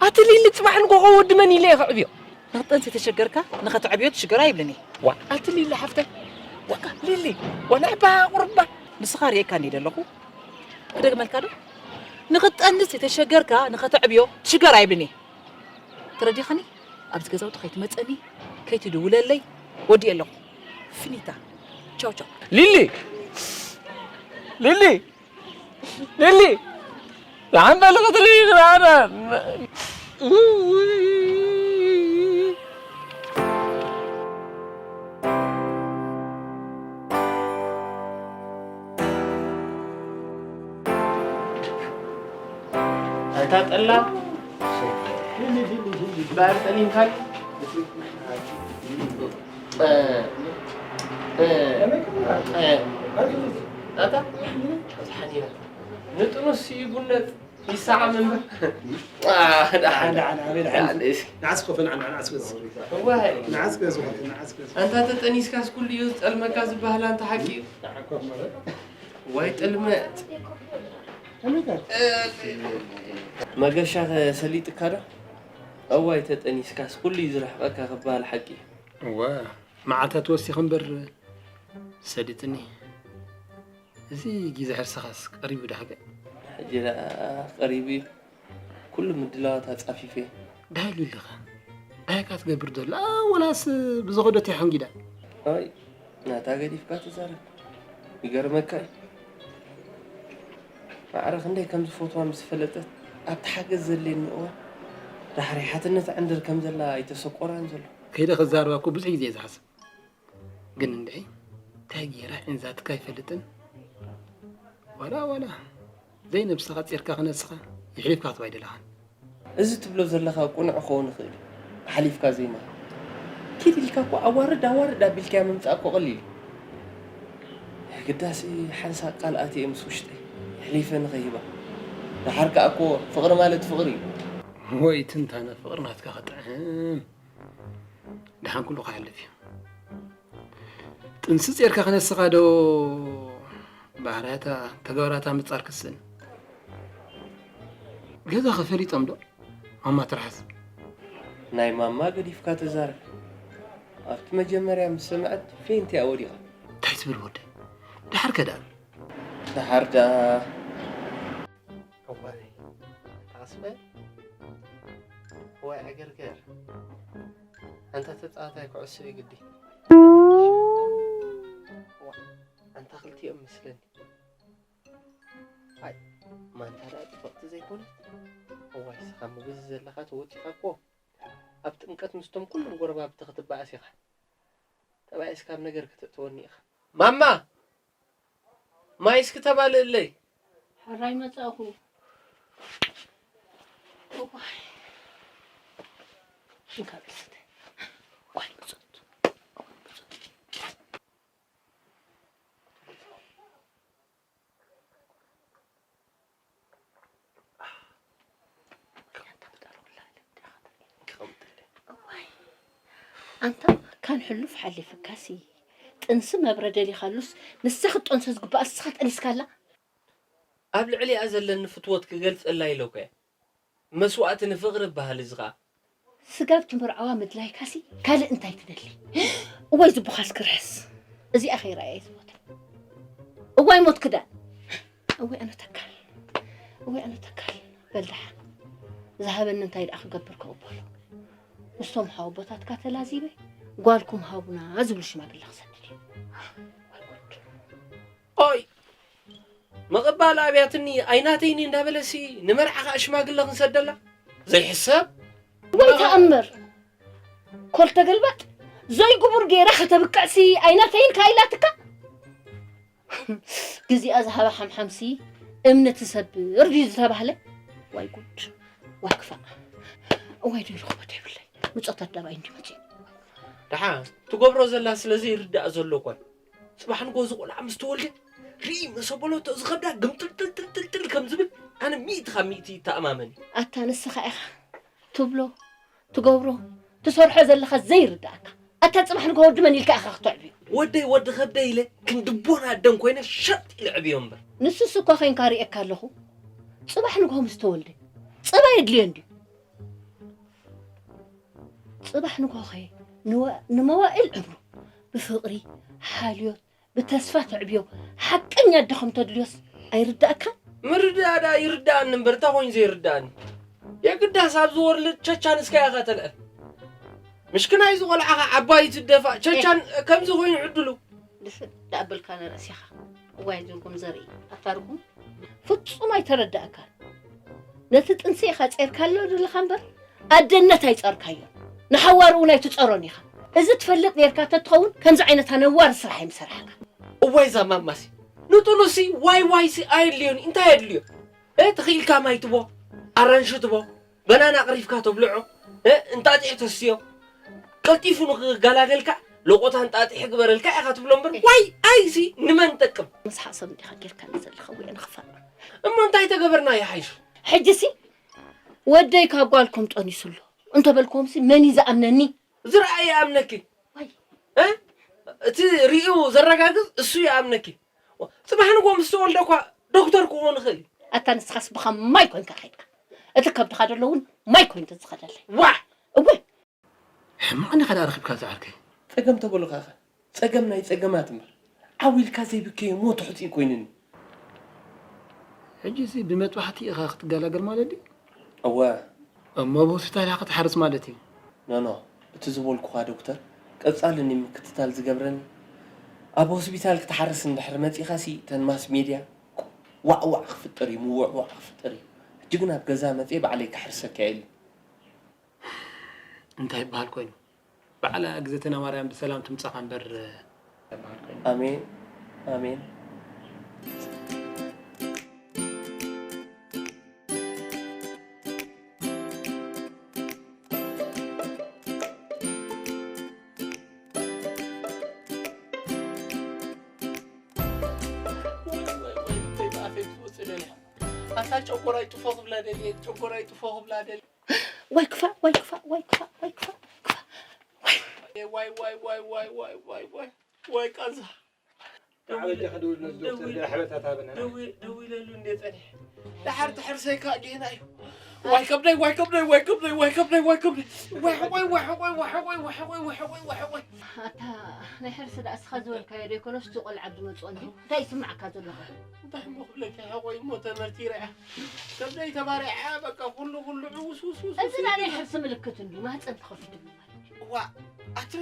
ኣቲ ሊሊ፣ ጽባሕ ንጎኾ ወዲ መን ኢለ እየ ከዕብዮ? ንኽጠንስ የተሸገርካ ንኸተዕብዮ ትሽገር ኣይብልን እየ። ዋ፣ ኣቲ ሊሊ ሓፍተይ፣ ዋ፣ ሊሊ፣ ዋ፣ ናይ ባሃ ቁርባ። ንስኻ ርእየካ እንዲየ ዘለኹ። ክደግመልካ ዶ? ንኽትጠንስ የተሸገርካ ንኸተዕብዮ ትሽገር ኣይብልን እየ። ተረዲኻኒ? ኣብዚ ገዛውቲ ከይትመጸኒ፣ ከይትድውለለይ፣ ወዲኤ ኣለኹ። ፊኒታ። ቻው ቻው። ሊሊ! ሊሊ! ሊሊ! ዝሓንበል ክትርኢ ክረኣና። ኣንታ ጠላ፣ እምበኣር ጠሊምካኒ። እ፣ እ፣ እ፣ ኣታ፣ ንጥኑስ ይጉነጥ፣ ይሰዓም እምበር። አ፣ ደሓን። ደሓን፣ ደሓን፣ ኣበይ ደሓን? ደሓን፣ እሺ። ንዓስ ኮፈ፣ ንዓ፣ ንዓስ ገዝ። እዋይ። ንዓስ ገዝ፣ ንዓስ ገዝ። ኣንታ ተጠኒስካስ ኩሉ እዩ ዝጠልመካ ዝበሃል ኣንታ ሓቂ እዩ። ንዓ ኮፍ ማለት። ዋይ ጥልመት። መገሻ ሰሊጥካ ዶ? እዋይ ተጠኒስካስ ኩሉ እዩ ዝርሕቐካ ክበሃል ሓቂ እዩ። እወ፣ መዓልታት ወሲኹ እምበር ሰሊጥኒ። እዚ ግዜ ሕርስኻስ ቀሪቡ ዶ ሓቀይ? ሕጂ ደኣ ቀሪቡ እዩ። ኩሉ ምድላዋት ኣጻፊፈ። ደሃይ ሉልኸ? ደሃይ እካ ትገብር ዘሎ? ኣ፣ ወላስ ብዝኸደቶ ይሓንጊዳ? ኣይ፣ ናታ ገዲፍካ ትዛረብ። ይገርመካ እዩ። ማዕረ ክንደይ ከም ዝፈትዋ ምስ ፈለጠት፣ ኣብቲ ሓገዝ ዘድልየኒ እዋን፣ ዳሕሪ ሓትነት ዕንድር ከም ዘላ ኣይተሰቆራን ዘሎ። ከይደ ክዛረባ እኮ ብዙሕ ግዜ እየ ዝሓስብ። ግን እንድዒ፣ እንታይ ገይረ ዕንዛትካ ኣይፈልጥን። ዋላ፣ ዋላ፣ ዘይነብስኻ ጼርካ ክነስኻ፣ የሕሊፍካ ክትባ ኣይደለኻን። እዚ ትብሎ ዘለኻ ቅኑዕ ክኸውን ይኽእል እዩ። ሓሊፍካ ዘይምሃብ። ኪድ ኢልካ እኮ ኣዋርድ፣ ኣዋርድ ኣቢልካያ ምምጻእ እኮ ቀሊል እዩ። የግዳሲ ሓንሳእ ቃል ኣትየ ምስ ውሽጠይ፣ የሕሊፈ ንኸይህባ። ደሓር ከኣ እኮ ፍቕሪ ማለት ፍቕሪ እዩ። ወይ ትንታነ ፍቕሪ ናትካ ክጥዕም። ደሓን ኩሉ ክሓልፍ እዩ። ጥንሲ ጼርካ ክነስኻ ዶ ባህርያታ ተግባራታ ምጻር ክስን? ገዛኸ ፈሊጦም ዶ? ማማ ትርሓስ። ናይ ማማ ገዲፍካ ተዛረብ። ኣብቲ መጀመርያ ምስ ሰምዐት ፌንት እያ ወዲቓ። እንታይ ትብል ወደይ? ደሓር ከ ደኣ? ደሓር ደኣ። እዋይ፣ ኣንታ ቀስ በል። እዋይ፣ ዕግርግር። ኣንታ ተጻዋታይ ኩዕሶ እዩ ግዲ። ዋ፣ ኣንታ ክልቲኦም መስለኒ። ኣይ፣ ማንታ ደኣ ጽብቕቲ ዘይኮነት? እዋይ፣ ስኻ ምብዝ ዘለኻ ተወጺኻ እኮ። ኣብ ጥምቀት ምስቶም ኩሎም ጎረባብቲ ክትበኣስ ኢኻ። ተባኢስካ ኣብ ነገር ከተእትወኒ ኢኻ። ማማ! ማይ እስኪ ተባልእለይ። ሕራይ መጻእኹ። እዋይ። እንካ ብስተ። ዋይ ብጾት። እዋይ፣ ኣንታ ካን ሕሉፍ ሓሊፍካሲ፣ ጥንሲ መብረ ደሊኻሉስ፣ ንሳ ክትጠንሶ ዝግባኣ ንስኻ ጠኒስካላ። ኣብ ልዕሊኣ ዘለኒ ፍትወት ክገልጸላ ኢለ እኮ እየ። መስዋእቲ ንፍቕሪ ይበሃል እዚ ኸኣ። ስጋብ ትምርዓዋ ምድላይካሲ ካልእ እንታይ ትደሊ? እዋይ ዝቡኻስ ክርሕስ። እዚኣ ከይረኣየ ዝሞተ። እዋይ ሞት ክዳን። እዋይ ኣነ ተካል። እዋይ ኣነ ተካል። በል ደሓን። ዝሃበኒ እንታይ ደኣ ክገብር ክቕበሎ? ምስቶም ሓወቦታትካ ተላዚበ፣ ጓልኩም ሃቡና ዝብሉ ሽማግለ ክሰድድ እዩ። ወይ ጉድ። ኦይ! ምቕባል ኣብያትኒ ኣይናተይኒ እንዳበለሲ ንመርዓ ኸኣ ሽማግለ ክንሰደላ? ዘይሕሰብ! ወይ ተኣምር! ኮል ተገልባጥ ዘይግቡር ገይራ ከተብቅዕሲ ኣይናተይን ካይላትካ? ግዚኣ ዝሃባ ሓምሓምሲ እምኒ ትሰብር ድዩ ዝተባህለ? ዋይ ጉድ! ዋይ ክፋእ! እዋይ ዶ ይረኽቦ ዶ ይብለይ? ምጾታት ዳባይ እንዲ መጽዩ። ደሓ ትገብሮ ዘላ ስለ ዘይርዳእ ዘሎ እኳ እዩ። ጽባሕ ንግሆ እዚ ቆልዓ ምስ ተወልደ ርኢ መሰበለቶ ዝኸብዳ ግምጥልጥልጥልጥል ከም ዝብል ኣነ ሚእቲ ካብ ሚእቲ ይተኣማመን እዩ። ኣታ ንስኻ ኢኻ ትብሎ፣ ትገብሮ፣ ትሰርሖ ዘለኻ ዘይርዳእካ። ኣታ ጽባሕ ንግሆ ወዲ መን ኢልካ ኢኻ ክተዕብዮ? ወደይ ወዲ ከብደይ ኢለ ክንዲ ቦን ኣደን ኮይነ ሸጥ ኢለ ዕብዮ እምበር። ንሱስ እኳ ኮይንካ ርእየካ ኣለኹ። ጽባሕ ንግሆ ምስ ተወልደ ጸባ የድልዮ እንድዩ። ጽባሕ ንግሆኸ ንወ-፣ ንመዋእል ዕምሩ ብፍቕሪ፣ ሓልዮት፣ ብተስፋ ተዕብዮ ሓቀኛ ኣደ ከም ተድልዮስ ኣይርዳእካን? ምርዳእ ደኣ ይርዳእኒ እምበር እንታይ ኮይኑ ዘይርዳእኒ? የግዳስ ኣብዚ ወርልድ ቸቻን እስካ ኢኻ ተልዕል። ምሽክናይ ዝቆልዓኻ ዓባይ ትደፋእ ቸቻን ከምዚ ኮይኑ ዕድሉ። ድፍእ ደኣ በልካ ንርእሲኻ። እዋይ ዝርጉም ዘርኢ። ኣታ ርጉም። ፍጹም ኣይተረዳእካን። ነቲ ጥንሲ ኢኻ ጼርካሎ ዘለኻ እምበር ኣደነት ኣይጸርካዮን። ንሓዋሩ እውን ኣይትጸሮን ኢኻ። እዚ ትፈልጥ ኔርካ ተትኸውን ከምዚ ዓይነት ኣነዋሪ ስራሕ ኣይምሰራሕካ። እዋይ እዛ ማማሲ። ንጥሉሲ ዋይ ዋይሲ ኣየድልዮን እዩ። እንታይ የድልዮ? እ፣ ተኽኢልካ ማይ ትቦ፣ ኣራንሺ ትቦ፣ በናና ኣቕሪፍካ ተብልዖ፣ እ፣ እንጣጢዕ ተስትዮ፣ ቀልጢፉ ንኽገላገልካ ሎቆታ እንጣጢዕ ግበረልካ ኢኻ ትብሎ እምበር፣ ዋይ ኣይሲ ንመን ጠቅም? ምስሓቕ ሰብ እንዲኻ ጌርካኒ ዘለኻ ውዒ ንኽፋእ። እሞ እንታይ ተገበርና ይሓይሽ? ሕጂሲ ወደይ ካብ ጓልኩም ጠኒሱ ኣሎ እንተበልኩምሲ መን እዩ ዝኣምነኒ? ዝረኣ ይኣምነኪ። ዋይ። እ? እቲ ሪኡ ዘረጋግጽ እሱ ይኣምነኪ። ጽባሕ ንግሆ ምስ ተወልደ እኳ ዶክተር ክኾን ይኽእል እዩ። ኣታ ንስኻስ ብኻ ማይ ኮንካ ከይድካ። እቲ ከብድኻ ዘሎ እውን ማይ ኮይኑ ዝኸደለይ። ዋዕ! እወ! ሕማቕ ዲኻ ደኣ ረኺብካ ዝዓርከይ? ጸገም ተበሉኻ ኸ? ጸገም ናይ ጸገማት እምበር። ዓው ኢልካ ዘይብከዮ ሞት ሕጹይ ኮይኑኒ። ሕጂሲ ብመጥባሕቲ ኢኻ ክትገላገል ማለት ድዩ? እወ። እሞ ብሆስፒታል ኢኻ ክትሓርስ ማለት እዩ? ኖ፣ ኖ። እቲ ዝበልኩኻ ዶክተር ቀጻሊ ንምክትታል ዝገብረኒ። ኣብ ሆስፒታል ክትሓርስ እንድሕር መጺኻሲ እተን ማስ ሜድያ ዋዕ ዋዕ ክፍጠር እዩ፣ ምውዕዋዕ ክፍጠር እዩ። ሕጂ ግን ኣብ ገዛ መጺኤ ባዕለይ ክሓርሰካ እየ ኢሉ። እንታይ ይበሃል ኮይኑ? ባዕላ እግዝእትነ ማርያም ብሰላም ትምጻኻ እምበር። ኣሜን፣ ኣሜን። ወይ፣ ወይ፣ ወይ፣ እንታይ ብኣፈይ ክትወጽእ ደልያ? ኣታ ጨጎራይ ጥፎ ክብላ ደልየ፣ ጨጎራይ ጥፎ ክብላ ደልየ። ዋይ ክፋእ፣ ዋይ ክፋእ፣ ዋይ ክፋእ፣ ዋይ ክፋእ፣ ክፋእ። ዋይ። ዋይ፣ ዋይ፣ ዋይ፣ ዋይ፣ ዋይ፣ ዋይ፣ ዋይ፣ ዋይ፣ ቃንዛ። ደዓ በጃኻ ደውል ነዚ ዶክተር ደዊ-፣ ገለ ሓበሬታ ትሃበና። ደዊ-፣ ደዊለሉ እንደ ጸኒሐ። ደሓር ትሕርሰይካ ጌና እዩ። ዋይ ከብደይ፣ ዋይ ከብደይ፣ ዋይ ከብደይ፣ ዋይ ከብደይ፣ ዋይ ከብደይ። ዋይ፣ ዋይ፣ ዋይ። ኣታ ናይ ሕርሲ ደኣ እስኻ ዝበልካዮ ዶ ይኮነስ እቲ ቆልዓ ዝመጽኦ እንድዩ? እንታይ ይስምዓካ ዘሎ ኸ? እንታይ እሞ ክብለካ፣ ሕቆይ እሞ ተመርቲረ እያ። ከብደይ ተባሪዐ እያ፣ በቃ ኩሉ፣ ኩሉ ዕውስ፣ ውስ፣ ውስ፣ እዚ ውስ ናይ እዩ። ሕርሲ ምልክት እንድዩ፣ ማህጸን ተኸፊቱ ማለት እዩ። እዋ፣ ኣቲ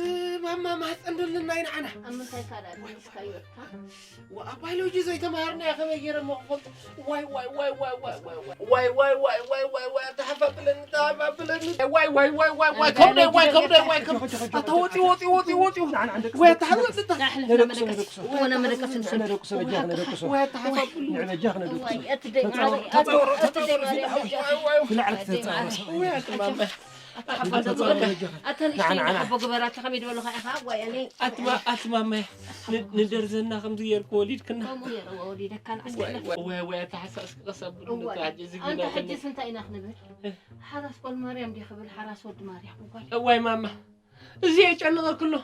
ማማ ማህጸን ደለና እዩ ንዓና። ኣብ ምንታይ ካልኣ ዋይ፣ ተመሊስካዮ? ዋይ፣ ዋይ። ዋ፣ ኣብ ባዮሎጂ ዘይተማሃርናዮ ከመይ ገይረ እሞ ክፈልጦ? ዋይ፣ ዋይ፣ ዋይ፣ ዋይ፣ ኣታ ሓፋፍለኒ፣ ኣታ ሓፋፍለኒ። ዋይ፣ ዋይ፣ ዋይ፣ ዋይ፣ ዋይ፣ ከብደይ፣ ዋይ፣ ከብደይ፣ ዋይ፣ ከብደይ። ኣታ ወፂ፣ ወፂ፣ ወፂ፣ ወፂ። ንዓና ንደቅሶ፣ ወይ ኣታ ሓወፅታ። ንዓና ንደቅሶ። እወ፣ ነመለከት። ነደቅሶ፣ በጃ ክነደቅሶ። ንዕበጃ ክነደቅሶ። ወይ ኣታ ሓፋፍሉ። ንዕበጃ ክነደቅሶ። ወይ፣ እቲ ደይ ማርያም፣ ተፃወሮ፣ እቲ ደይ ተፃወሮ፣ ማርያም፣ ተፃወሮ። ብላዕሊ ተፃወሮ። ወይ ኣቲ ማማ። ኣታ ሓቦ ንዕበጃ። ኣታ ንእሽተይ ንዓና፣ ንዓና። ሓቦ ግበራ፣ ኣታ ከመይ ዝበሉኻ ኢኻ? ወይ፣ ኣነ ኣቲ ማ-፣ ኣቲ ማማይ፣ ን-፣ ንደርዘና ከምዚ ጌርኩ ወሊድክና። ከምኡ ጌርዎ ወሊደካ ንዓስከ። ወይ፣ ወይ፣ ወይ፣ ኣታ ሓሳስኪ ቀስ ኣብሉ እዋይ። ነታ ሕጂ እዚ ኣንታ ግና ሕጂስ እንታይ ኢና ክንብል? እ። ሓራስ ጓል ማርያም ድየ ክብል፣ ሓራስ ወዲ ማርያም እኳ። እዋይ ማማ፣ እዚ የጨንቐኪ ኣሎ።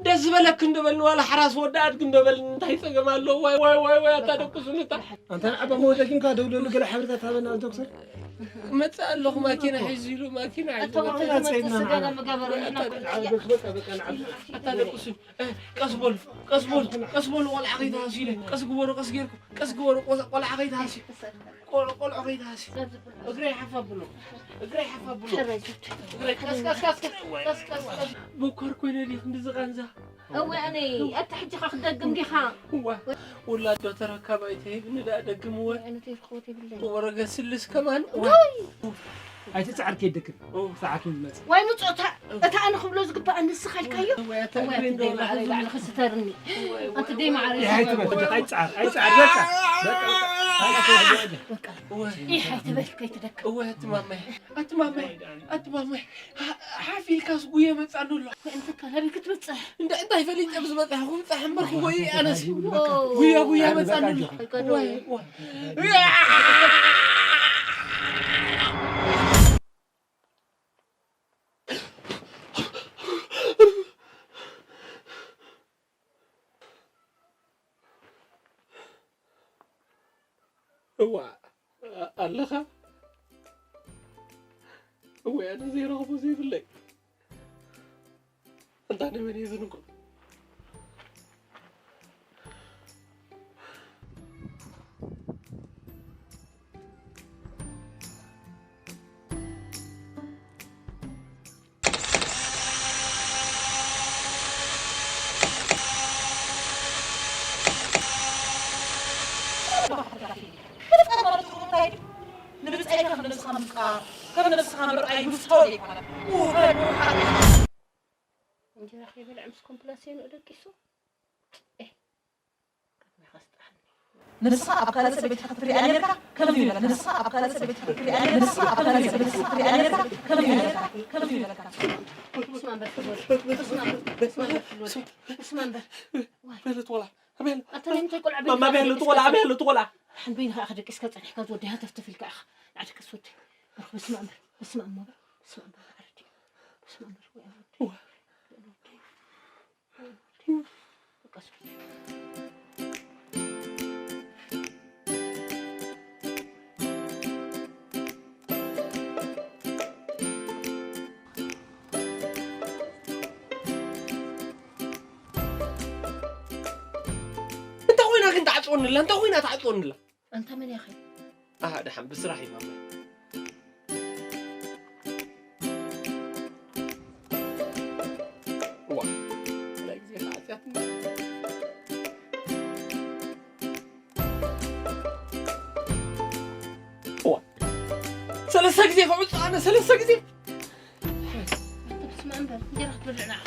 ደስ ዝበለኪ እንዶ በልኒ፣ ዋላ ሓራስ ወዲ ኣድጊ እንዶ በልኒ፣ እንታይ ጸገም ኣለዎ? ዋይ፣ ዋይ፣ ዋይ፣ ዋይ፣ ኣታ ደቅሱኒ፣ ኣታ። ኣንታ ንዓባ መወደጊንካ ደውለሉ ገለ ሓበሬታ ትሃበና ዶክተር? መጽእ ኣለኹ፣ ማኪና ሒዙ ኢሉ፣ ማኪና ሒዙ። ኣታ ወዲ መጽእ ዝመጽእ ኢልና ስገለ ንዓና። ምገበረልና። ኣታ ደቅሱ፣ በቃ፣ በቃ፣ ንዓባ። ኣታ ደቅሱ። እ፣ ቀስ በሉ፣ ቀስ በሉ፣ ቀስ በሉ፣ ቆልዓ ከይትሃስዩ ኢለ። ቀስ ግበሩ፣ ቀስ ጌርኩም፣ ቀስ ግበሩ፣ ቆስ-፣ ቆልዓ ከይትሃስዩ። ቆል-፣ ቆልዑ ከይትሃስዩ። እግረይ ሓፍ ኣብሉ፣ እግረይ ሓፍ ኣብሉ። እግረይ ቀስ፣ ቀስ፣ ቀስ፣ ቀስ፣ ቀስ፣ ቀስ። በኳር ኮይነ ድየ ክንዲ ዝቓንዛ? እወ፣ ኣነ፣ ኣታ ሕጂ ኸ ክትደግም ዲኻ? እዋ፣ ውላድ ዶ ተረካብ ኣይትህብኒ ደኣ ደግም፣ እወ። ኣነ ተይርኽቦት የብለይ። ወረገ ስልስ ከማን፣ እዋ። ኣይትጽዓር ከይደክም። ኦ። ሰዓት እውን ይመጽእ። ዋይ ምጾታ፣ እታ ኣነ ክብሎ ዝግባእ ንስኻ ኢልካዮ? ወይ ኣታ ወይ እግረይ ኣቲ እንዶ ደይ ማዕረይ ላዕሊ ክስተርኒ። ወይ ኣቲ ደይ ማዕረይ ይሓይ ትበል፣ ሕጂ ኣይትጽዓር፣ ኣይትጽዓር፣ በቃ፣ በቃ። በቃ። ወይ። ይህ ኣይትበል፣ ከይትደክ። እወ፣ ኣቲ ማመይ፣ ኣቲ ማመይ፣ ኣቲ ማመይ። ሓ-፣ ሓፍ ኢልካስ ጉየ መጻኒ ኣሎ። ወይ፣ እንተ ካላቢ ክትበጽሕ። እንዳ-፣ እንታይ ፈሊጠ ብዝበጻሕኩ፣ ብጻሕ እምበር ክጎይ ኣነስ። ኦ። ጉያ፣ ጉያ መጻኒ ኣሎ። ወይ፣ ወይ። እዋ፣ ኣለኻ? እወ፣ ኣነ ዘይረኽቦ ዘይብለይ። ኣንታ ንመን እየ ዝንግሮ? ንብጻይካ ከም ነብስኻ ምፍቃር፣ ከም ነብስኻ ምርኣይ ምፍታው ኣይኮነን። ውሃድ፣ ውሃድ። እንጀራ ከይበልዐ ምስ ኮምፕላሴኑ ደቂሱ። ኤህ። ንስኻ ኣብ ካልእ ሰብ ቤት ክትሪኣ ኔርካ፣ ከምዚ ይብለካ። ንስኻ ኣብ ካልእ ሰብ ቤት ክትሪኣ ኔርካ፣ ንስኻ ኣብ ካልእ ሰብ ቤት ክትሪኣ ኔርካ፣ ከምዚ ይብለካ፣ ከምዚ ይብለካ። ስማ እምበር፣ ስማ እምበር፣ ስማ እምበር። በለት ወላ፣ ኣበይ ኣሎ? ኣታ ናይ ምንታይ ቆልዓ ቤት ማማ፣ ኣበይ ኣሎ እቲ ቆልዓ? ኣበይ ኣሎ እቲ ቆልዓ? ሓንበይ ንኻ ኢኻ ደቂስካ ጸኒሕካ፣ ዝወደይ ሃተፍተፍ ኢልካ ኢኻ። ንዓዲ ከስወደይ። በስመ እምበር፣ በስመ እምበር፣ በስመ እምበር፣ ዓረዲ። በስመ እምበር፣ ወይ ኣወደይ። እንታይ ኮይና ግን ትዓጽወኒ ኣላ? እንታይ ኮይና ትዓጽወኒ ኣላ? ኣንታ መን ኢኻ? ኣሃ፣ ደሓን ብስራሕ እዩ ማማ። ዋ፣ ገለ ግዜ ተዓጽያትኒ። ዋ፣ ሰለስተ ግዜ ክዕጾ ኣነ፣ ሰለስተ ግዜ። ኣንተ ብስመ እምበር፣ እንጀራ ክትበልዕ ንዓ።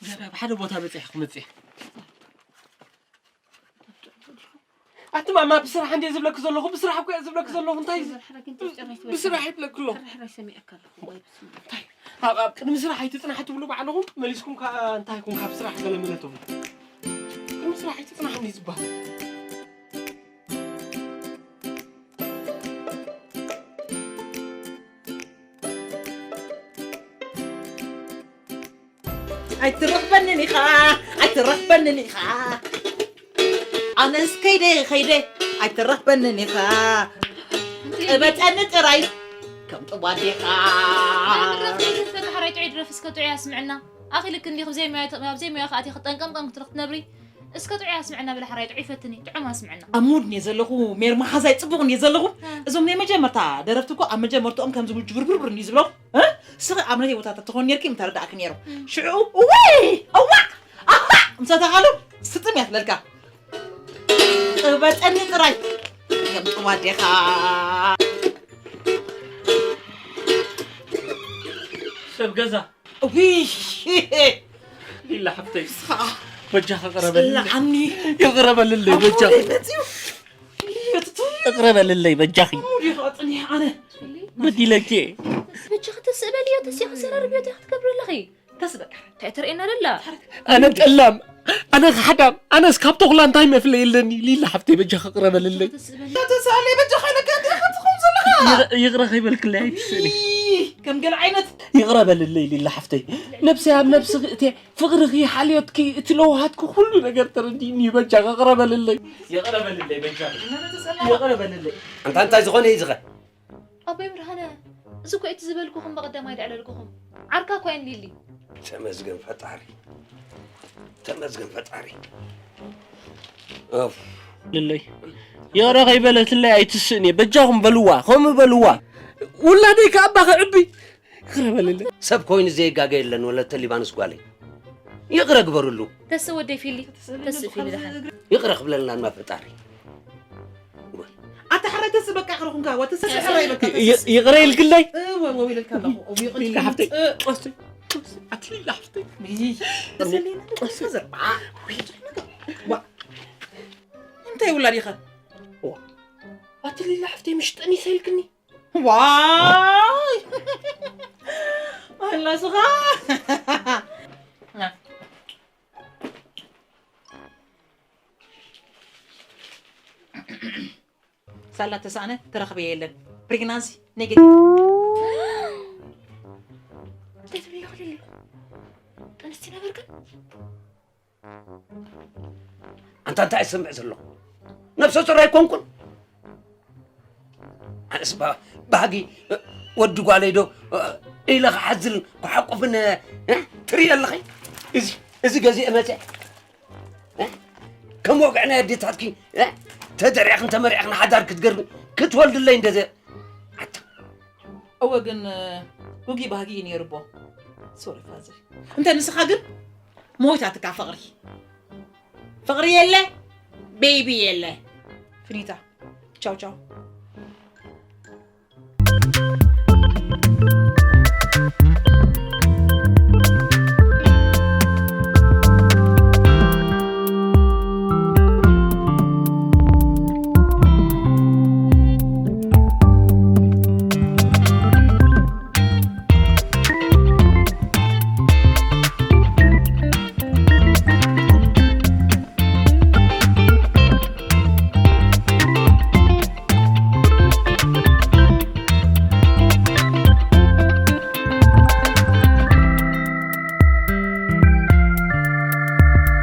ገረብ፣ ሓደ ቦታ በጺሐ ክመጽእ። ኣቲ ማማ፣ ብስራሕ እንዴ ዝብለክ ዘለኹ፣ ብስራሕ እኮ እየ ዝብለክ ዘለኹ። እንታይ እዚ? ብስራሕ ይብለክ ኣለኹ። ሕራይ ሰሚዐካ ኣለኹ። ወይ ብስመ ኣብ፣ ኣብ ቅድሚ ስራሕ ኣይትጽናሕ ትብሉ ባዕልኹም፣ መሊስኩም ከኣ እንታይ ይኹን ካብ ስራሕ ገለ መለ ትብሉ። ቅድሚ ስራሕ ኣይትጽናሕ እንዴ ዝበሃል? ኣይትረኽበንን ኢኻ፣ ኣይትረኽበንን ኢኻ። ኣነስ ከይደ፣ ከይደ፣ ኣይትረኽበንን ኢኻ። ቅበጸኒ ጥራይ ከም ጥቡ ኣዴኻ። ኣይትረፍ፣ ዘይትፈትሕ ሓራይ ጥዑይ ድረፍ እስከ ጥዑይ ኣስምዕና። ኣኺልክ እንዲኺ ብዘይ ሞያ፣ ኣብ ዘይ ሞያ ከኣ ኣቲኺ ጠንቀምቀም ክትሪ ክትነብሪ። እስከ ጥዑይ ኣስምዕና በለ ሓራይ ጥዑይ ፈትኒ፣ ጥዑም ኣስምዕና። ኣብ ሙድ እየ ዘለኹ፣ ሜር መሓዛይ ጽቡቕ እየ ዘለኹ። እ። እዞም ናይ መጀመርታ ደረፍቲ እኮ ኣብ መጀመርትኦም ከምዚ ሙጅብርብርብር እንድዩ ዝብሎም። እ? እስኺ ኣብ ነተይ ቦታ ተትኾን ኔርኪ ምተረዳእኪ ኔሩ። እ። ሽዑ፣ እወይ! እዋእ! ኣዋእ! ምስ ኣተኻሉ ስጥም እያ ትብለልካ። ቅበጸኒ ጥራይ ከም ጥቡ ኣዴኻ። ሰብ ገዛ። እውይ! ሊላ ሓፍተይ፣ ንስኻ በጃኻ ቅረበልለይ። ጽላዓኒ። ይቕረ በልለይ፣ በጃኻ። ኣቦይ መጺኡ። ይትቱ። ይቕረ በልለይ፣ በጃኺ። ኣቦይ ይኸጥኒ ኣነ። በዲለኪ። በጃኺ ተስእ በልዮ፣ ተሲኺ ሰራርብዮ፣ እንታይ ክትገብሪ ኣለኺ? ተስእ በቃ። እንታይ ትርእየና ደላ? ኣነ ጠላም፣ ኣነ ኻሕዳም፣ ኣነስ ካብ ተኹላ እንታይ መፍለይ ኣለኒ? ሊላ ሓፍተይ፣ በጃኺ ቅረበልለይ። ተስእ በሊ። ተስኣለይ፣ በጃኻ ኢለካ፣ እንታይ ኢኻ ትኸውን ዘለኻ? ይቕ-፣ ይቕረ ከይበልክለይ ኣይትስእኒ። ይይ፣ ከም ገለ ዓይነት። ይቕረ በልለይ ሊላ ሓፍተይ። ነብሰይ ኣብ ነብስኺ እትየ፣ ፍቕርኺ፣ ሓልዮትኪ፣ እቲ ለውሃትኪ ኩሉ ነገር ተረዲእኒ እዩ። በጃኺ ይቕረ በልለይ። ይቕረ በልለይ በጃኺ። ይቕረ በልለይ። ኣንታ እንታይ ዝኾነ እዩ ዝኸ? ኣቦይ ብርሃነ፣ እዚ እኮ እቲ ዝበልኩኹም ብቐዳማይ ደዕለልኩኹም። ዓርካ እኮ እየን ሊሊ። ተመስገን ፈጣሪ። ተመስገን ፈጣሪ። ኦፍ። ልለይ። ይቕረ ከይበለትለይ ኣይትስእን እየ። በጃኹም በልዋ፣ ከምኡ በልዋ። ውላደይ ከኣ እባ ክዕቢ። ይቕረ በልለይ። ሰብ ኮይኑ ዘይጋገ የለን ወለተ ሊባኖስ ጓለይ። ይቕረ ግበርሉ። ተስእ ወደይ ፊሊ። ተስእ ፊሊ ደሓን። ይቕረ ክብለልና ድማ ፈጣሪ። ኣታ ሕራይ ተስእ በቃ ይቕረ ኩንካ፣ ዋ ተስእ ሕራይ በቃ፣ ተስእ። ይ-፣ ይቕረ ኢልክለይ? እወ፣ እወ ኢለልካ ኣለኹ። እወ፣ ይቕረ ኢልካ ሓፍተይ። እ-፣ ኣስቲ። ኣትሊላ ሓፍተይ። ተሰሊና ተሰዘር። ዋ። እንታይ ውላድ ኢኻ? ኣትሊላ ሓፍተይ ምሽ ጠኒሰ ኢልክኒ። ዋይ ኣላ ስኻ። ሳላ ተሳእነ ተረኽበ የለን። ፕሬግናንሲ ኔጌቲቭ። ተንስቲ ነበር ግን ኣንታ እንታይ ዝሰምዕ ዘለኹ? ነብሰ ጾር ኣይኮንኩን። ኣነስ ባ- ባህጊ ወዲ ጓለይ ዶ ኢለ ክሓዝልን ክሓቁፍን ትርኢ ኣለኸ? እዚ እዚ ገዚአ መፀ ከም ወግዕ ናይ ኣዴታትኪ ተደሪዕኽን ተመሪዕኽን ሓዳር ክትገርቢ ክትወልድለይ እንደዘ ኣታ እወ ግን ጉጊ ባህጊ እዩ ነይሩ ቦ። ሶሪ ፋዘር። እንተ ንስኻ ግን ሞይታትካ ፍቕሪ ፍቕሪ የለ ቤቢ የለ። ፍኒታ ቻው ቻው።